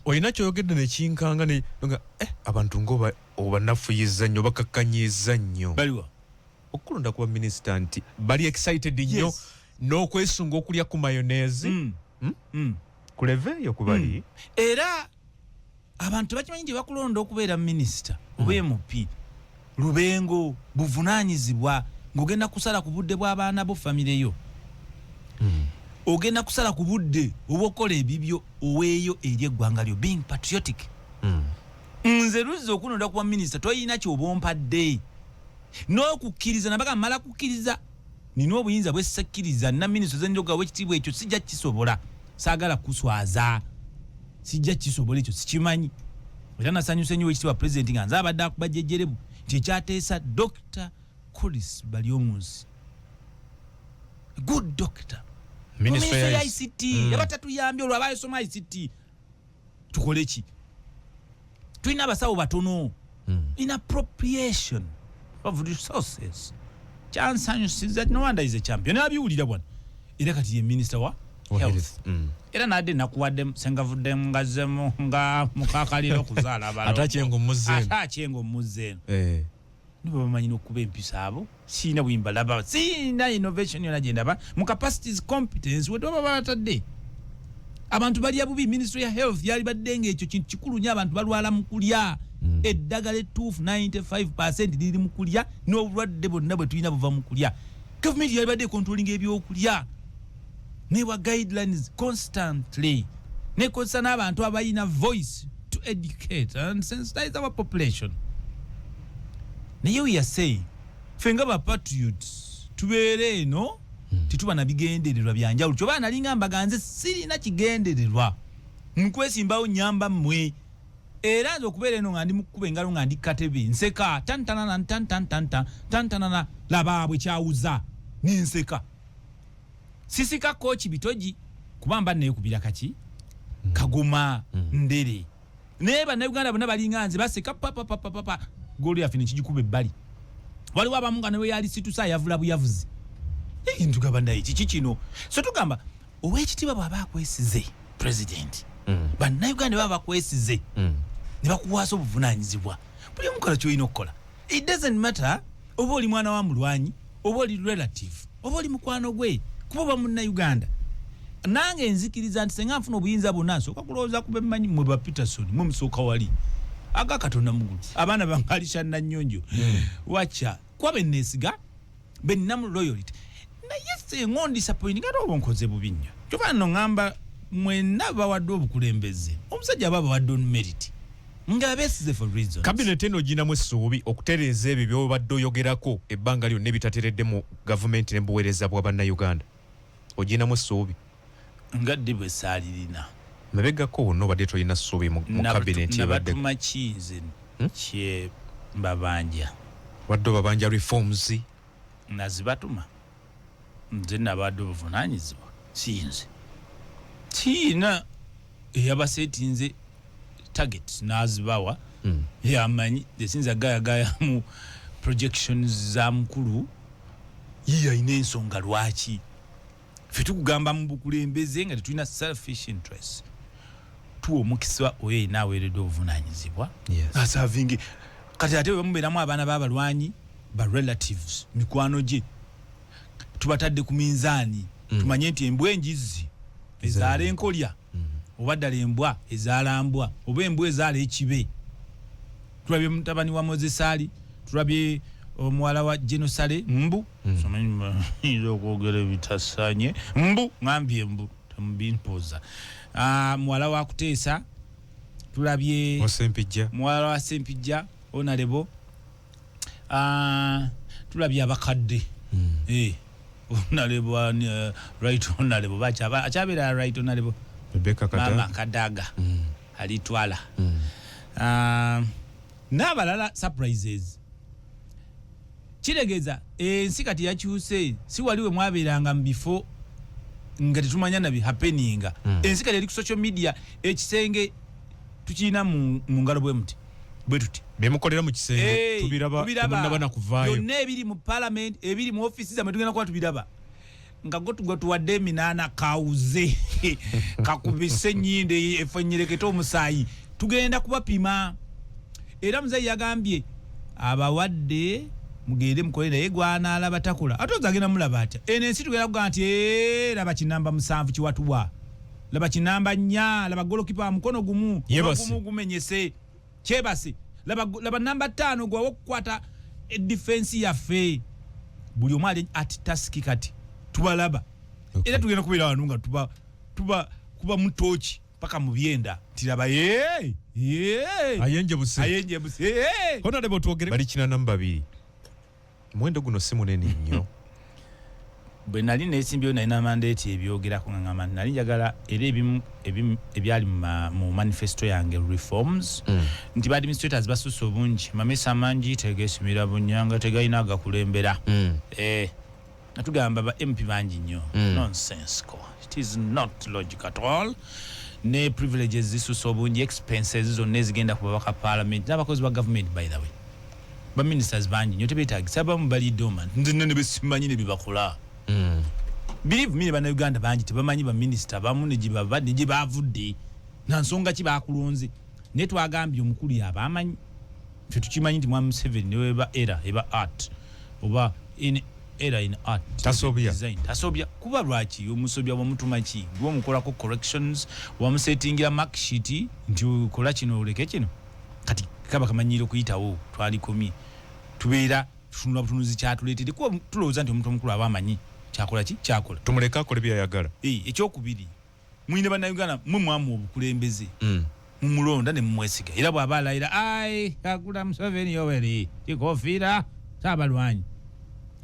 Olina kyoyogedde nekinkanga ne nga abantu nga obanafuyiza nnyo, bakakkanyiza nnyo. Baliwa? Okulonda kuba minisita nti bali excited nnyo n'okwesunga okulya ku mayonnaise. Ku level eyo kubali. Era abantu tebakimanyi nti bakulonda okubeera minisita oba MP lubengo buvunaanyizibwa, ng'ogenda kusala ku budde bw'abaana bo, famire yo, ogenda kusala ku budde obwokukola ebibyo oweeyo eri eggwanga lyo, being patriotic. Nze luzza okunonda kuba minisita toyina kyoba ompadde n'okukkiriza, nabaga mala kukkiriza, nina obuyinza bwesakkiriza nina minisita zenjogawo ekitiibwa ekyo sijja kisobola, saagala kuswaza, sijja kisobola, ekyo sikimanyi. Era nasanyuse nnyo ekitiibwa pulezidenti nga nze abadde akuba jejjerebu nti ekyateesa Dr Collins Baryomunsi, good doctor. Ministry ya ya ICT yaba tatuyambye olwo abayosoma ICT tukole ki? Tulina abasawo batono. Inappropriation of resources kyansanyusiza. No wonder is a champion, abiwulira bwana, era kati ye minister wa Wa health. Health. Era nadde nakuwadde sengavudde ngazemu nga mukakalira okuzaala abalongo. Ate Aceng omuzze eno. Ate Aceng omuzze eno. Nibo bamanyi n'okuba empisa abo, siina bwimbalaba, siina innovation yona gyendaba mu capacities, competence wetwaba batadde. Abantu balya bubi. Ministry ya health yali badde nga ekyo kintu kikulu nnyo, abantu balwala mu kulya. Eddagala ettuufu 95 liri mu kulya, n'obulwadde bwonna bwe tulina buva mu kulya. Gavumenti yali badde econtrollinga ebyokulya newa guidelines constantly, nekozesa n'abantu abalina voice to educate and sensitize our population. Naye we are saying ffe nga bapatriots tubeere eno, tetuba na bigendererwa byanjawulo. Kyoba nalinga mbaga nze sirina kigendererwa nkwesimbawo nyamba mmwe, era nze okubeera eno nga ndi mukukuba engalo nga ndi katebe nseka tantanana ntantantanta tantanana labaabwe kyawuza nenseka sisika kooki bitogi kuba mba neekubira kaki kagoma ndere, naye Bannayuganda bonna balinga nze baseka papapapapa goolo yaffe nekigikuba ebbali. Waliwo abamu nga newe yali situsa ayavula buyavuzi. Ntugamba naye kiki kino? So tugamba owekitiibwa bw'aba akwesize president, Bannayuganda baba bakwesize ne bakuwaasa obuvunanyizibwa, buli omu kola kyolina okukola. It doesn't matter oba oli mwana wa mulwanyi oba oli relative oba oli mukwano gwe, kuba oba Munnayuganda. Nange nzikiriza nti senga nfuna obuyinza bwonna nsooka kulowooza ku bemmanyi. Mwe ba Peterson mwe musooka wali aga Katonda mugulu, abaana bange Alisha Nanyonjo wacha kuba benneesiga bennamu loyalty. Naye senga ondisappointing ate oba onkoze bubi nnyo. Kyova nno ŋŋamba mwenna bawadde obukulembeze, omusajja aba bawadde on merit nga beesize for reasons. Cabinet eno oginamu essuubi okutereeza ebyo by'obadde oyogerako ebbanga lyonna ebitateredde mu gavumenti ne mu buweereza bwa Bannayuganda? Oginamu essuubi? Nga ddi bwe saalirina? Mabegako wonna obadde tolina ssuubi mu cabinet ebadde. Nabatuma ki nze kye mbabanja? Wadde obabanja reforms. Nazibatuma nze? Nabadde obuvunanyizibwa si nze, siina eyabaseetinze. Targets n'azibawa. Yamanyi esinza gayagaya mu projections za mukulu. Ye alina ensonga lwaki ffe tukugamba mu bukulembeze nga tetulina selfish interest. Tuwa omukisa oyo yenna aweereddwa obuvunanyizibwa aservinge. Kati ate bwe bamubeeramu abaana b'abalwanyi, ba relatives, mikwano gye, tubatadde ku minzaani. Tumanye nti embwa enjizzi ezaala enkolya, oba ddala embwa ezaala mbwa, oba embwa ezaala ekibe. Tulabye mutabani wa Moses Ali, tulabye omuwala wa Genosale mbu yinza okwogera ebitasanye mbu ngambye mbu temubimpoza. Ah, muwala wa Kuteesa tulabye. Osempijja. Muwala wa Sempijja honorable. Ah, tulabye abakadde. Honorable, right honorable bakyaba akyabeera right honorable. Rebecca Mama Kadaga. Kadaga alitwala. Ah, n'abalala surprises. Kitegeeza ensi kati yakyuse. Si wali we mwabeeranga mu bifo nga tetumanya nabi happeninga. Ensi kati eri ku social media. Ekisenge tukirina mu ngalo bwe muti bwe tuti. Bemukolera mu kisenge Hey, tubiraba. Tubiraba. Temunnaba na kuvaayo. Byonna ebiri mu parliament, ebiri mu ofisi zammwe, tugenda kuba tubiraba nga go tugwe tuwadde eminaana kawuze kakubise ennyindo efenyerekete omusaayi. Tugenda kubapima. Era muzeeyi yagambye abawadde mugende mukole, naye gwanaalaba takola ate oza agenda mulaba atya? Eno ensi tugenda kugamba nti "Eh, laba kinamba 7 kiwatuwa, laba kinamba 4, laba golokipa mukono gumu." Yeebase. Gumu gumenyese kyebase. Laba namba 5 gwawa okukwata edifensi yaffe. Buli omu ali at task. Kati tubalaba. Era tugenda kubeera wano nga tuba kuba mutoki paka mu byenda nti laba ye ye. Ayenjebuse. Ayenjebuse ye. Honorable, twogere bali 82. Omuwendo guno si munene nnyo. Bwe nali nesimbyeyo nalina mandate ebyogerako nga ngamba nti nali njagala era ebimu ebyali mu manifesto yange, reforms, nti ba administrators basusse obungi, mamesa mangi tegesimira bunyanga, tegalina agakulembera. Natugamba ba MP bangi nnyo. Nonsensical, it is not logic at all. Ne privileges zisusse obungi, expenses zonna ezigenda ku babaka parliament n'abakozi ba government. By the way, ba ministers bangi nnyo, tebeetagisa. Abamu bali dormant, nze nne ne besimanyi ne byebakola. Believe me, bannayuganda bangi tebamanyi baminisita abamu ne gye bava ne gye bavudde na nsonga ki bakulonze. Naye twagambye omukulu yaba amanyi. Ffe tukimanyi nti mwami Museveni neweba era eba art oba in era in art. Tasobya. Design tasobya. Kuba lwaki omusobya? Wamutuma ki? Gwomukolako corrections, wamusettingira mark sheet nti okola kino oleke kino. Kati kaba kamanyire okuyitawo. Twalikomye tubeera tutunula butunuzi kyatuleetedde, kuba tulowooza nti omuntu omukulu aba amanyi kyakola ki kyakola. Tumuleke akole byayagala. Ekyokubiri, mwine bannayuganda mwe mwamuwa obukulembeze, mumulonda ne mumwesiga. Era bw'aba alayira ai Kaguta Museveni Yoweri kikofiira saabalwanyi,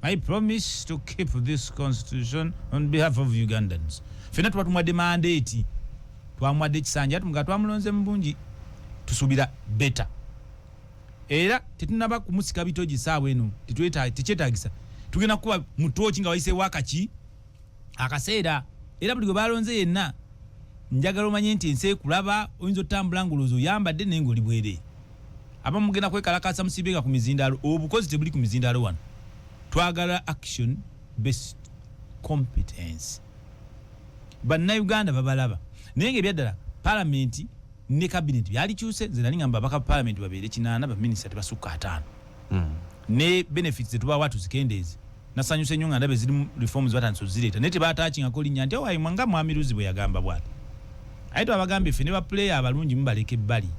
"I promise to keep this constitution on behalf of Ugandans," fenna tuba tumuwadde mandate, twamuwadde ekisanja tumuga twamulonze mu bungi, tusuubira better. Era tetunaba kumusika bitogi saawa eno, tekyetagisa. Tugenda kuba mutooki nga wayiseewo akaki akaseera. Era buli gwe balonze yenna, njagala omanye nti ensi ekulaba. Oyinza otambula ng'olowooza oyambadde naye ng'oli bwereere. Abamu mugenda kwekalakasa musibenga ku mizindaalo. Obukozi tebuli ku mizindaalo wano. Twagala action based competence. Bannayuganda babalaba. Naye nga ebyaddala palamenti ne cabinet byalikyuse. Nze nali ngamba abaka palamenti babeere 80, baminisita tebasukka 50, ne benefits zetubawa tuzikendeeze. Nasanyuse nnyo nga ndaba ezirimu reforms batandise ozireeta, naye tebatakingako linnya nti owayimwa nga mwami Luzi bwe yagamba bwati. Aye twabagambye ffe ne bapuleya abalungi mubaleka ebbali,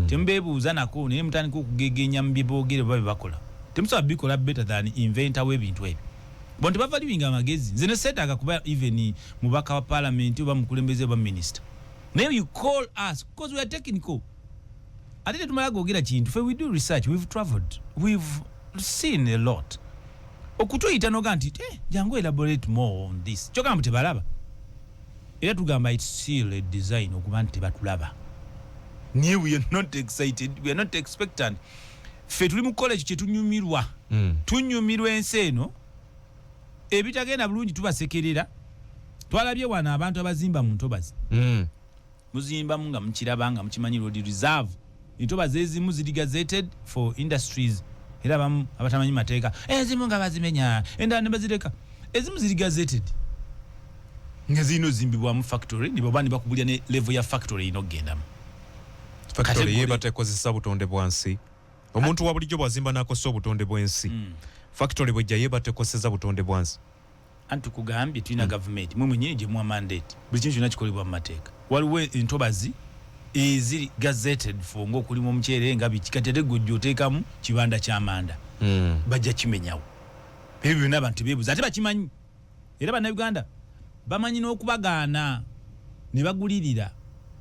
temubeebuuza nako, naye mutandika okugegenya mu byeboogere oba byebakola. Temusobola bikola better than inventor w'ebintu ebyo. Bo tebavaluinga amagezi. Nze ne seetaaga kuba even mubaka wa parliament oba mukulembeze oba minister, naye you call us because we are technical. Ate tetumala googera kintu. Fe we do research, we've traveled, we've seen a lot. Okutuyita noga nti jangu elaborate more on this, kyogamba tebalaba. Era tugamba it's still a design okuba nti tebatulaba, naye we are not excited, we are not expectant. Ffe tuli mu kukola ekyo kyetunyumirwa. Tunyumirwa ensi eno. Ebitagenda bulungi tubasekerera. Twalabye wano abantu abazimba mu ntobazi. Muzimbamu nga mukiraba, nga mukimanyi road reserve. Entobazi ezimu ziri gazetted for industries, era abamu abatamanyi mateeka, ezimu nga bazimenya, endala ne bazireka. Ezimu ziri gazetted nga zirina ozimbibwamu factory, nibaba ne bakubulya ne level ya factory erina okugendamu. Factory ye batekozesa butonde bwansi. Omuntu wa bulijjo bw'azimba n'akosa obutonde bw'ensi, factory bwejja ye batekoseza butonde bwansi. Anti tukugambye tulina gavumenti, mwe mwenyini gye muwa mandate. Buli kintu kyonna kikolebwa mu mateeka. Waliwo entobazi eziri gazetted for ng'okulima omuceere nga biki, kati ate gwe ojja oteekamu kibanda ky'amanda, bajja kimenyawo. Ebyo byonna abantu tebeebuza, ate bakimanyi, era Bannayuganda bamanyi n'okubagaana ne bagulirira.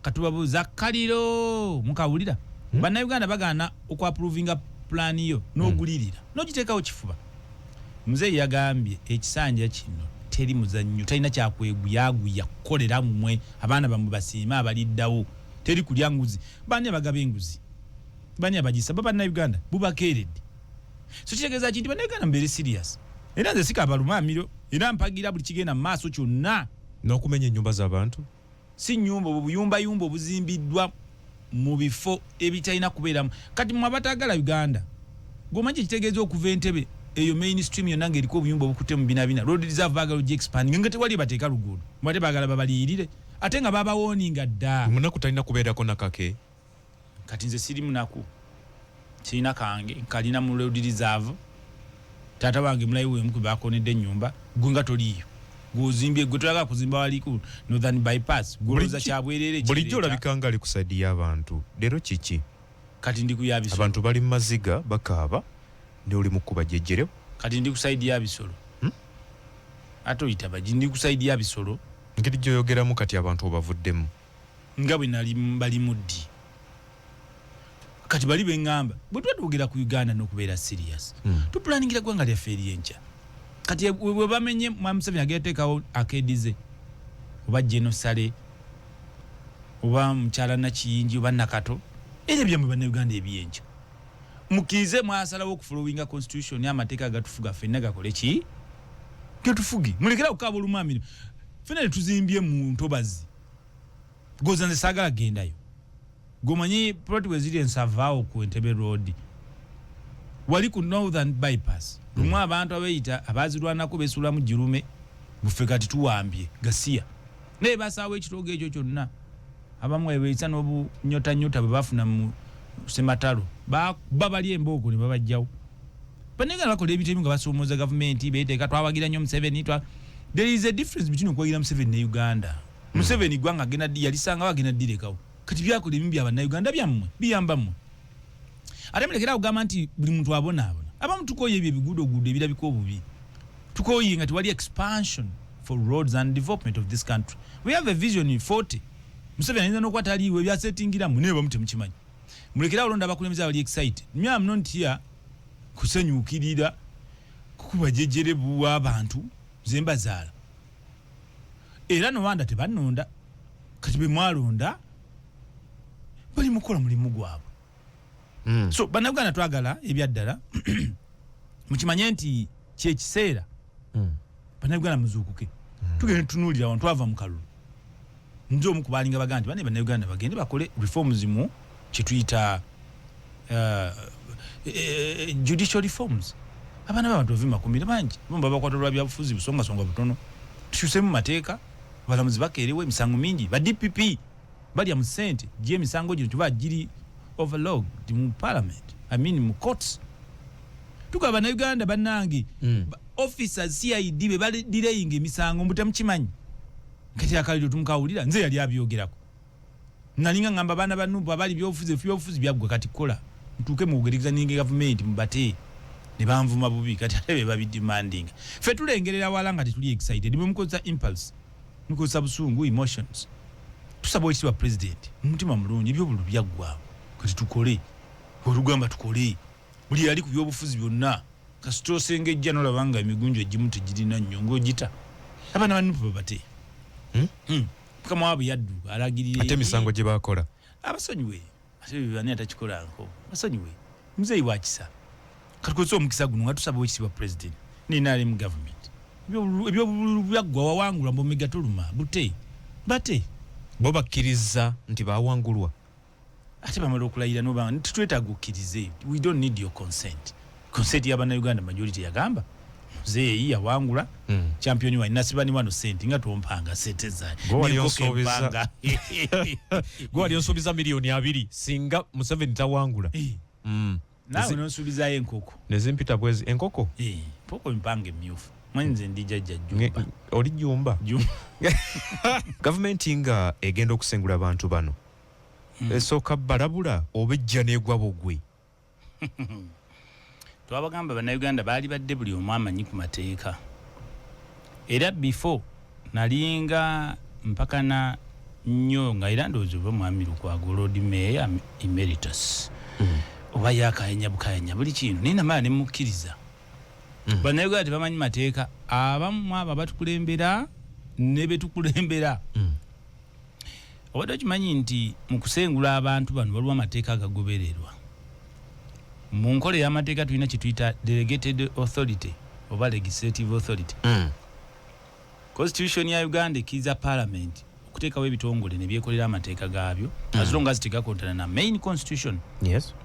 Katubabuuza kaliro mukawulira. Bannayuganda bagaana okuapprovinga pulaani yo n'ogulirira n'ogiteekawo kifuba. Muzeeyi yagambye ekisanja kino teri muzannyo, talina kyakweguyaguya kukolera mmwe, abaana bammwe basiime abaliddawo. Teri kulya nguzi. Bani abagaba enguzi? Bani abagisaba? Bannayuganda bubakeeredde. So kitegeeza ki? Nti Bannayuganda mubeere serious. Era nze sikabalumaamiro, era mpagira buli kigenda mu maaso kyonna. N'okumenya ennyumba z'abantu? Si nyumba, obwo buyumbayumba obuzimbiddwa mu bifo ebitalina kubeeramu. Kati mwe abataagala Uganda, gwomanyi kyekitegeeza okuva Entebe eyo mainstream yonna ng'eriko obuyumba obukutte mu binabina, road reserve baagala ogi expanding nga tewali bateeka luguudo, mwate baagala babaliyirire ate nga babawooninga dda. Omunaku talina kubeerako nakake. Kati nze siri munaku, sirina kange, nkalina mu road reserve. Taata wange mulayi wemu kwe bakonedde ennyumba. Gwe nga toliiyo, gwozimbye, gwe toyagala kuzimba wali ku Northern Bypass, gwolowooza kyabwerere? Bulijjo olabika nga ali ku side y'abantu, leero kiki? Kati ndi ku yabisolo. Abantu bali mu maziga bakaaba, ne oli mu kkuba jejjerewo. Kati ndi ku side ya bisolo. Ate oyita bagi, ndi ku side ya bisolo. Engeri gy'oyogeramu kati, abantu obavuddemu. Nga bwe nali bali muddi, kati bali beŋŋamba bwe tuba twogera ku Uganda n'okubeera serious, tupulaningira ggwanga lyaffe eryenkya. Kati bwe bamenye, Mwami Museveni agenda teekawo akedize oba genosale oba mukyala Nakiyingi oba Nakato, era ebyammwe Bannayuganda ebyenkya mukkirize. Mwasalawo okufollowinga constitution, amateeka agatufuga ffenna gakole ki? Getufuge. Mulekera okukaaba olumamiro. Ffenna tetuzimbye mu ntobazi. Goza nze saagala gendayo. Gomanyi plot bwe ziri ensavaawo ku Entebe Road, wali ku Northern Bypass, lumu abantu abeeyita abazirwanako besuulamu girume buffe. Kati tuwambye gasiya, naye basaawo ekitoogo ekyo kyonna. Abamu ebeeyisa n'obunyotanyota bwe bafuna mu sematalo, ba bali embooko ne babajjawo. Bannayuganda bakola ebintu ebimu nga basoomooza gavumenti, beeteeka twawagira nnyo Museveni. There is a difference between okuwagira Museveni ne Uganda. Museveni gwanga agenda yalisangawo, agenda ddirekawo. Kati byakola ebimu bya Bannayuganda, byammwe, biyamba mmwe. Ate mulekera kugamba nti buli muntu abonaabona. Abamu tukooye ebyo ebiguudoguudo ebirabika obubi, tukooye nga tewali expansion for roads and development of this country. We have a vision 40. Museveni ayinza n'okuba taliiwo, ebyasetingiramu, naye bamu temukimanyi. Mulekere olonda abakulembeze abali excited. Me, am not here kusanyukirira kukuba jejere bw'abantu. Nze mbazaala, era nowanda tebannonda. Kati be mwalonda bali mukukola mulimu gwabwe. So Bannayuganda, twagala ebyaddala mukimanye nti kyekiseera. Bannayuganda muzuukuke, tugende tutunuulira wano twava mu kalulu. Nze omu ku balinga bagaa nti bane Bannayuganda bagende bakole reforms mu kyetuyita judicial reforms. Abaana b'abantu bave makumira bangi bo babakwata olwa byabufuzi, busongasonga butono. Tukyuse mu mateeka, abalamuzi bakeerewo, emisango mingi, ba DPP balya mu ssente gy'emisango gino kiba giri overlogged mu parliament, I mean mu courts. Tugaba Bannayuganda bannange, officers CID be bali delaying emisango, mbu temukimanyi. Kati akaliro tumukawulira, nze yali abyogerako, nalinga ngamba baana ba Nupu abali byobufuzi, byobufuzi byaggwa, kati kola mutuuke muwogerezaniinge gavumenti mubate, ne banvuma bubi. Kati ate be babidemandinga. Ffe tulengerera wala nga tetuli excited. Bwe mukozesa impulse, mukozesa busungu, emotions. Tusaba Owekitiibwa President mu mutima mulungi, ebyobululu byaggwawo, kati tukole olugamba, tukole. Buli yali ku byobufuzi byonna, kasita osengejja nolaba nga emigunju egimu tegirina nnyo ng'ogita abaana ba Nupu babate. Mukama waabwe yadduka alagirira. Ate emisango gye bakola? Abasonyiwe. Ate ani atakikolanko? Basonyiwe. Muzeeyi wakisa. Katukozesa omukisa guno nga tusaba Owekitiibwa President ne NRM government, ebyobululu byaggwa, wawangula, mbomega toluma bute bate. Bo bakkiriza nti bawangulwa. Ate bamala okulayira noba tetwetaaga okkirize. We don't need your consent. Consent y'abannayuganda majority yagamba muzeeyi yawangula. Champion wa nasiba ni wano sente nga tompanga sente zange. Gwe wali N'enkoko onsuubiza. empanga. Gwe wali onsuubiza 20 miliyoni singa Museveni tawangula. Naawe nonsuubizayo enkoko. Nezimpita bwezi enkoko. Mpoko empanga emyufu, manyi nze ndi jjajja Jumba. Oli Jumba. Jumba. Gavumenti nga egenda okusengula abantu bano, esooka balabula oba ejja n'egwa bugwi? Twabagamba bannayuganda baali badde buli omu amanyi ku mateeka. Era before nalinga mpakana nnyo nga era ndowooza oba mwami Lukwago, Lord Mayor Emeritus, oba yakayanya bukayanya buli kintu, naye namala nemukkiriza. Bannayuganda tebamanyi mateeka abamu, abo abatukulembera ne betukulembera. Obadde okimanyi nti mu kusengula abantu bano waliwo amateeka agagobererwa? Mu nkola ey'amateeka tulina kye tuyita delegated authority oba legislative authority. Constitution ya Uganda ekkiriza parliament okuteekawo ebitongole ne byekolera amateeka gaabyo, as long as tegakontana na main constitution.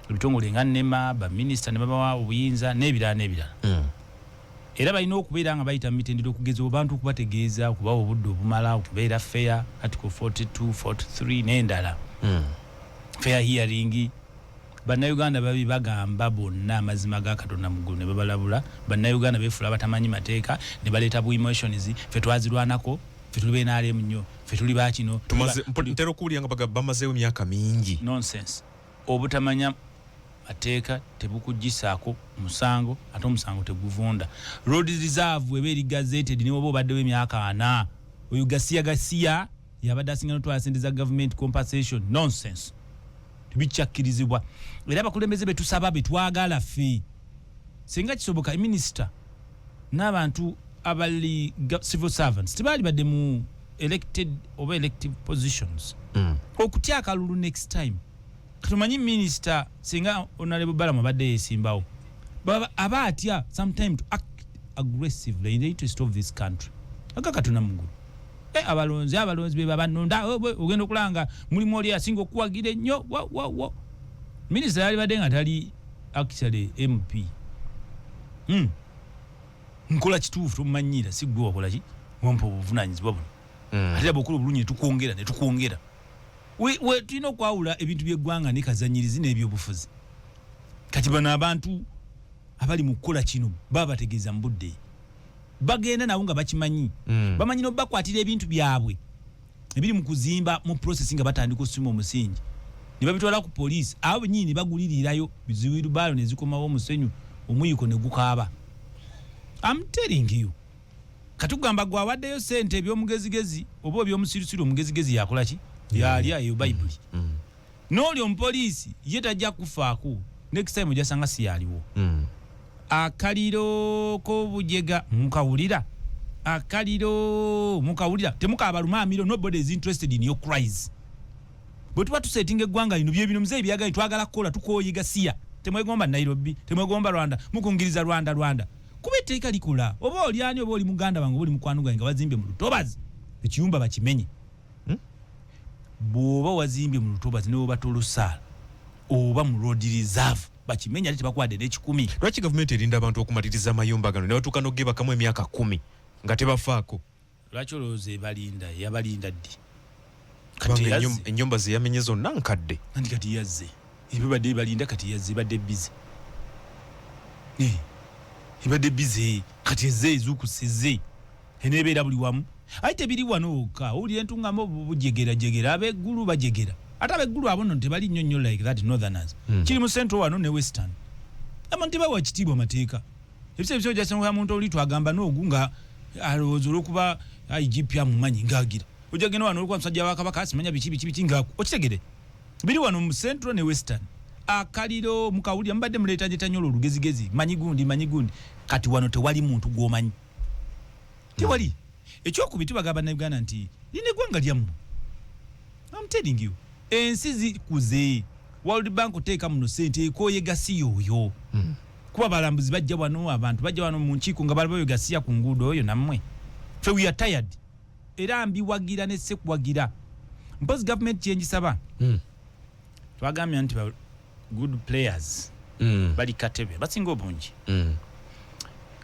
Ebitongole nga NEMA, baminisita ne babawa obuyinza n'ebirala n'ebirala. Era balina okubeera nga bayita mu mitendera, okugeza abantu okubategeeza, okubawa obudde obumala, okubeera fair, article 42, 43 n'endala, fair hearing. Bannayuganda babi bagamba bonna amazima ga Katonda mu ggulu ne babalabula. Bannayuganda beefuula abatamanyi mateeka ne baleeta bu emotions: ffe twazirwanako, ffe tuli ba NRM nnyo, ffe tuli bakino. Tumaze ntera okuwulira nga bamazeewo emyaka mingi. Nonsense. Obutamanya mateeka tebukugisaako musango, ate omusango teguvunda. Road reserve eba eri gazetted, ne woba obaddewo emyaka 40. Oyo gasiya gasiya yabadde asinga notwala sente za government compensation. Nonsense, tebikyakkirizibwa. Era abakulembeze betusaba, betwagala ffe, singa kisoboka, minisita n'abantu abali civil servants tebaali badde mu elected oba elective positions. Okutya akalulu next time. Katumanyi minisita, singa Honorable Balamu abadde yesimbawo, aba atya sometime to act aggressively in the interest of this country. Aga Katonda mugulu. Abalonzi be babanonda. Ogenda okulanga mulimu oli asinga okuwagira ennyo. Wa wa wa minisita yali badde nga tali actually MP. Nkola kituufu, tomumanyiira, si gwe wakola ki wampa obuvunanyizibwa buno. Ate era bwokola obulungi netukwongera netukwongera. We tulina okwawula ebintu by'eggwanga ne kazanyirizi n'ebyobufuzi. Kati bano abantu abali mu kukola kino baba bategeeza mu budde, bagenda nabo nga bakimanyi. Bamanyi n'obakwatira ebintu byabwe ebiri mu kuzimba mu process nga batandika osima omusingi ne babitwala ku poliisi, abo benyini ne bagulirirayo ziwirubaalo ne zikomawo omusenyu, omuyiko ne gukaaba. I'm telling you. Katugamba gwe awaddeyo sente ebyomugezigezi oba ebyomusirusiru, omugezigezi yakola ki? Yalya eyo bayibuli. N'oli omupoliisi ye tajja kufaako. Next time ojasanga si yaliwo. Akaliro k'obujega mukawulira, akaliro mukawulira, temukabalumaamiro. Nobody is interested in your cries. Bwe tuba tusetinga eggwanga lino, byebino muzeeyi byagali twagala kukola. Tukooyiga siya. Temwegomba Nairobi, temwegomba Rwanda, mukungiriza Rwanda Rwanda, kuba etteeka likola. Oba oli ani, oba oli muganda wange, oba oli mukwano gwange, nga wazimbye mu lutobazi, ekiyumba bakimenye. Bw'oba wazimbye mu lutobazi newoba tolusaala oba mu road reserve, bakimenya, ate tebakwadde n'ekikumi. Lwaki gavumenti erinda abantu okumaliriza amayumba gano ne batuuka n'ogebakamu emyaka 10 nga tebafaako? Lwaki olowooza ebalinda? Yabalinda ddi? Kati Kubanga yazze. Ennyumba ze yamenye zonna nkadde. Anti kati yazze, ebibadde ebalinda, kati yazze, ebadde busy, ebadde busy, kati ezze ezuukuse, ezze eneebeera buli wamu. Aye tebiri wano wokka. Owulira entungamo bujegerajegera, abeggulu bajegera, ate abeggulu abo nno tebali nnyo nnyo like that northerners. Kiri mu central wano ne western, abantu tebawa kitiibwa mateeka. Ebiseera ebiseera ojasanga muntu oli twagamba n'ogu nga alowooza olwokuba IGP amumanyi ngaagira ojja genda wano olwokuba musajja wa kabaka, simanya biki biki biki, nga okitegere biri wano mu central ne western. Akaliro mukawulira, mubadde muleeta jetanya olwo olugezigezi, manyi gundi, manyi gundi. Kati wano tewali muntu gw'omanyi, tewali. Ekyokubiri, tubagamba bannayuganda nti lino eggwanga lyammwe. I'm telling you, ensi zikuze. World Bank oteeka muno sente ekooye gasiya oyo, kuba abalambuzi bajja wano, abantu bajja wano mu nkiiko nga balabayo gasiya ku nguudo oyo. Nammwe fe we are tired. Era mbiwagira ne sekuwagira. Mpozi gavumenti kyengisaba, twagambye nti ba good players bali katebe basinga obungi.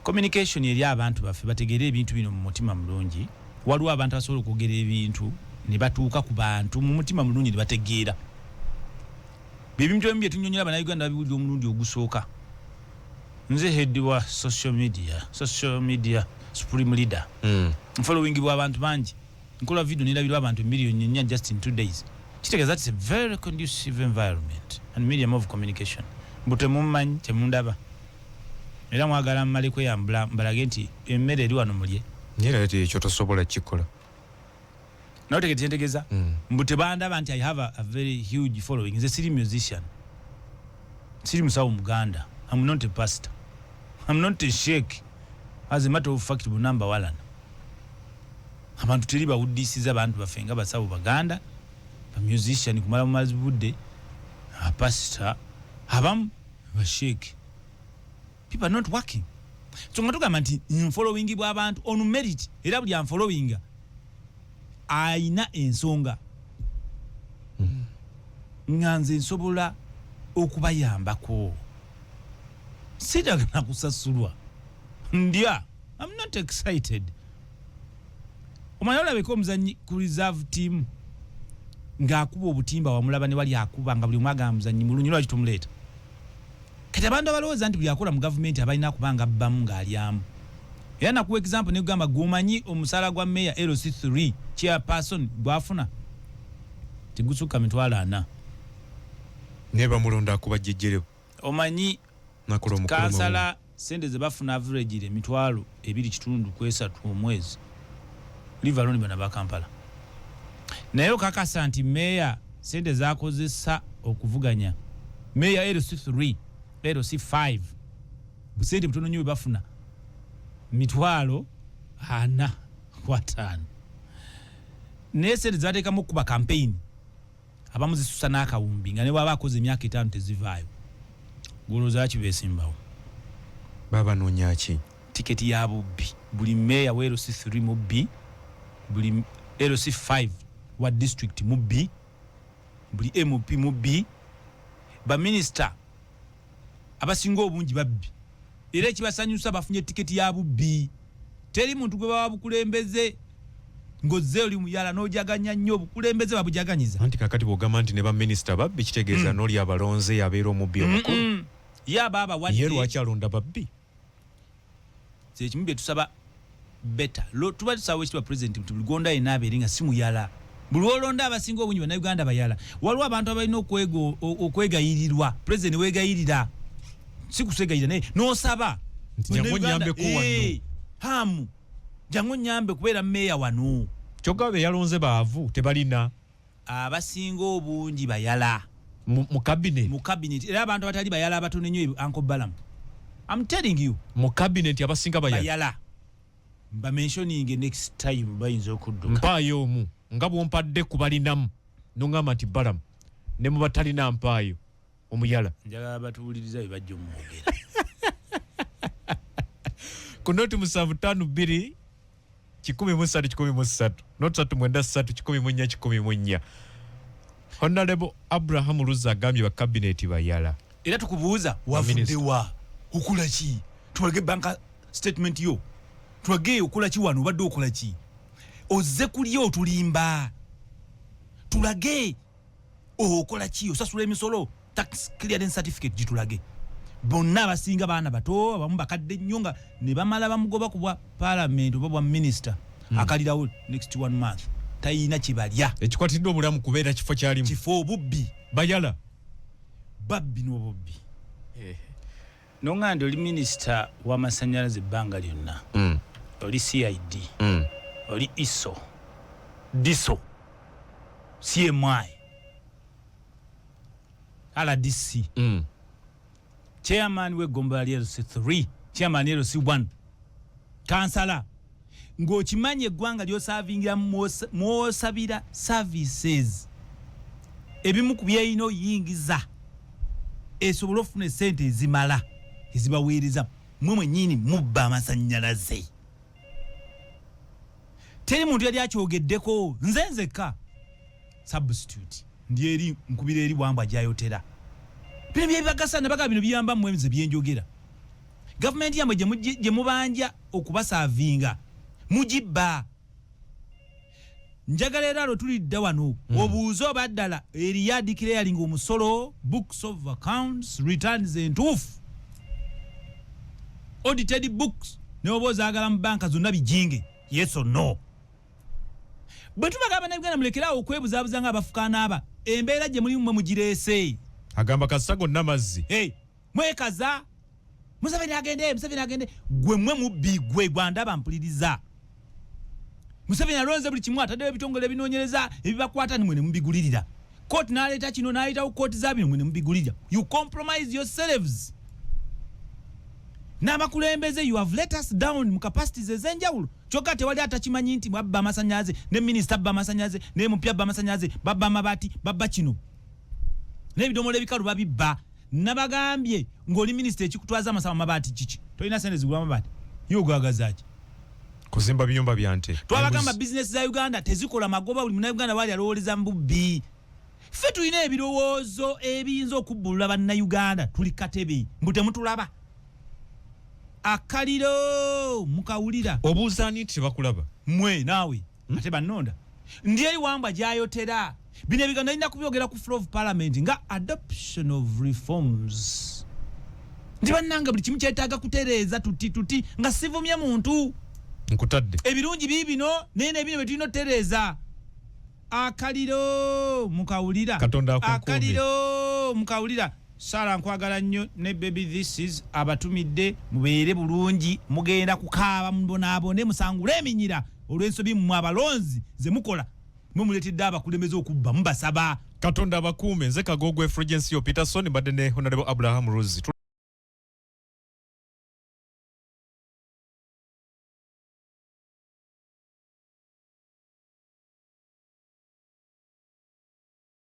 Communication eri abantu baffe, bategeere ebintu bino mu mutima mulungi. Waliwo abantu abasobola okwogera ebintu ne batuuka ku bantu mu mutima mulungi ne bategeera. Byebintu ebimu byetunyonyola, Bannayuganda babiwulira omulundi ogusooka. Nze head wa social media, social media supreme leader, nfollowingibwa abantu bangi, nkola video nerabirwa abantu 4 million just in 2 days. Kitegeeza it's a very conducive environment and medium of communication. Mbu temummanyi, temundaba, era mwagala mmale kweyambula mbalage nti emmere eri wano mulye. Naye era ekyo tosobola kikola. Nawe tegete kyentegeeza. Mbu tebandaba nti I have a very huge following. Nze siri musician, siri musawo muganda, I'm not a pastor, I'm not a sheik. As a matter of fact, bonna mbawalana. Abantu teri bawuddisiza abantu baffe nga basawo baganda, bamusician kumala bumazi budde, abapasita abamu, basheik. People are not working. So nga tugamba nti nfollowingibwa abantu on merit, era buli anfollowinga ayina ensonga nga nze nsobola okubayambako. Sitagana kusasulwa, ndya. I'm not excited. Omanya olabeka omuzanyi ku reserve team ng'akuba obutimba, wamulaba ne wali akuba nga buli omu agamba muzanyi mulungi, lwaki tumuleeta? Kati abantu abalowooza nti buli akola mu gavumenti abalina kuba nga abbamu ng'alyamu. Era nakuwa example negamba, gwomanyi omusaala gwa meya LC3 chairperson gwafuna tegusukka 40,000. Naye bamulonda akuba jjejjerebu. Omanyi nakola omukolo. Kansala sente ze bafuna average 2.5 ku 3 omwezi, leave alone bana ba Kampala. Naye okakasa nti meeya sente zakozesa okuvuganya meeya LC3, LC5, busente butono nnyo bwe bafuna, 45,000, naye sente zebateekamu okukuba campaign abamu zisusa n'akawumbi, nga ne bwaba akoze emyaka 5 tezivaayo. Golowooza ki beesimbawo? Babanoonya ki? Tiketi ya bubbi. Buli meeya wa LC3 mubbi, buli LC5 wa district mubbi, buli MP mubbi, baminisita abasinga obungi babbi. Era ekibasanyusa, bafunye tiketi ya bubbi. Teri muntu gwe bawa bukulembeze ng'ozze oli muyala n'ojaganya nnyo. Obukulembeze babujaganyiza. Anti kakati bwogamba nti ne baminisita babbi, kitegeeza n'oli abalonze yabeera omubbi omukulu. Ye aba abawadde. Ye lwaki alonda babbi? Kyekimu bye tusaba beta. Tuba tusaba ekitiibwa president nti buli gwonda yenna abeere nga si muyala. Buli lwolonda, abasinga obungi Bannayuganda bayala. Waliwo abantu abalina okwegayirirwa. President weegayirira, si kusegayirira, naye n'osaba. Nti jangu Bannayuganda, onnyambeko wano. Hamu jangu onyambe kubeera meeya wano. Kyokka be yalonze baavu, tebalina. Abasinga obungi bayala. Mu cabinet? Mu cabinet. Era abantu abatali bayala abatono ennyo. Uncle Balam, I'm telling you. Mu cabinet abasinga bayala? Bayala. Mba mentioning next time, bayinza okudduka. Mpaayo omu nga bwompadde ku balinamu, noŋŋamba nti Balamu, ne mu batalina mpaayo omuyala. Njagala batuwuliriza bye bajja omwogera. Ku 0 752 103 103, 0 393 104 104. Honorable Abraham Luzza agambye bakabineeti bayala. Era tukubuuza, Minisita. wavuddewa, okola ki? Tulage bank statement yo, tulage okola ki wano, obadde okola ki? Ozze kulya, otulimba. Tulage okola ki, osasula emisolo, tax clearance certificate gitulage. Bonna abasinga baana bato, abamu bakadde nnyo, nga ne bamala bamugoba ku bwa parliament oba bwa minisita, akalirawo next one month tayina kibalya. Ekikwatiddwa obulamu kubeera kifo kyalimu. Kifo, obubbi. Bayala. Babbi n'obubbi. Noŋŋanda oli minisita w'amasanyalaze ebbanga lyonna, oli CID, oli ISO, DISO, CMI, RDC, chairman w'eggombolola lya LC3, chairman LC1, kansala, ng'okimanyi eggwanga ly'osaavingira mw'osabira services, ebimu ku byerina oyingiza esobole okufuna esente ezimala ezibaweereza, mwe mwennyini mubba amasannyalaze. Teri muntu yali akyogeddeko, nze nzekka. Substitute ndi eri nkubira eri wambwa gyayotera. Bino byebibagasa, nabaga bino biyamba mmwe, nze byenjogera. Gavumenti yammwe gye mubanja okubaservinga mugibba. Njagala era lwe tulidda wano obuuze oba ddala eriyo adeclaringa omusolo, books of accounts, returns entuufu, audited books, ne oba ozaagala mu banka zonna bijinge, yes or no. Bwe tubagamba, Bannayuganda, mulekerawo okwebuzaabuza nga abafukaana embeera gye mulimu mwe mugireese. Agamba kasita gonna mazzi. Hey, mwekaza Museveni agende, Museveni agende. Gwe mwe mubbi, gwe gwandaba mpuliriza. Museveni alonze buli kimu, ataddewo ebitongole ebinoonyereza ebibakwata, nimwe ne mubigulirira. Kooti n'aleeta kino, n'ayitawo kooti za bino, mwe ne mubigulirira. You compromise yourselves n'abakulembeze. You have let us down mu capacities ez'enjawulo. Kyokka tewali atakimanyi nti babba amasannyalaze, ne minisita abba amasannyalaze, ne mupya abba amasannyalaze, babba amabaati, babba kino n'ebidomola ebikalu babibba. Nabagambye ng'oli minisita, ekikutwaza amasaba amabaati kiki? Tolina sente zigula amabaati, ye ogwagazaki? Kuzimba biyumba bya nte. Twabagamba bizinesi za Uganda tezikola magoba. Buli Munauganda waali alowooleza mu bubbi. Ffe tulina ebirowoozo ebiyinza okubbulula Bannayuganda. Tuli katebe mbu temutulaba, akaliro mukawulira. Obuuza ani nti tebakulaba? Mwe naawe ate bannonda ndi eri wambwa gyayotera. Bino ebigambo nalina kubyogera ku floor of parliament nga adoption of reforms, nti bannanga buli kimu kyetaaga kutereeza tuti tuti, nga sivumye muntu. Nkutadde. Ebirungi biibino, naye nebino bye tulina otutereeza. Akaliro mukawulira. Katonda akukuume. Akaliro mukawulira. Sara, nkwagala nnyo ne baby. This is abatumidde, mubeere bulungi. Mugenda kukaaba, mubonaabone, musangule eminyira olw'ensobi mmwe abalonzi ze mukola. Mwe muleetedde abakulembeze okubba, mubasaba. Katonda abakuume. Nze Kagogwe Fulgencio Peterson, mbadde ne Honorable Abraham Rose.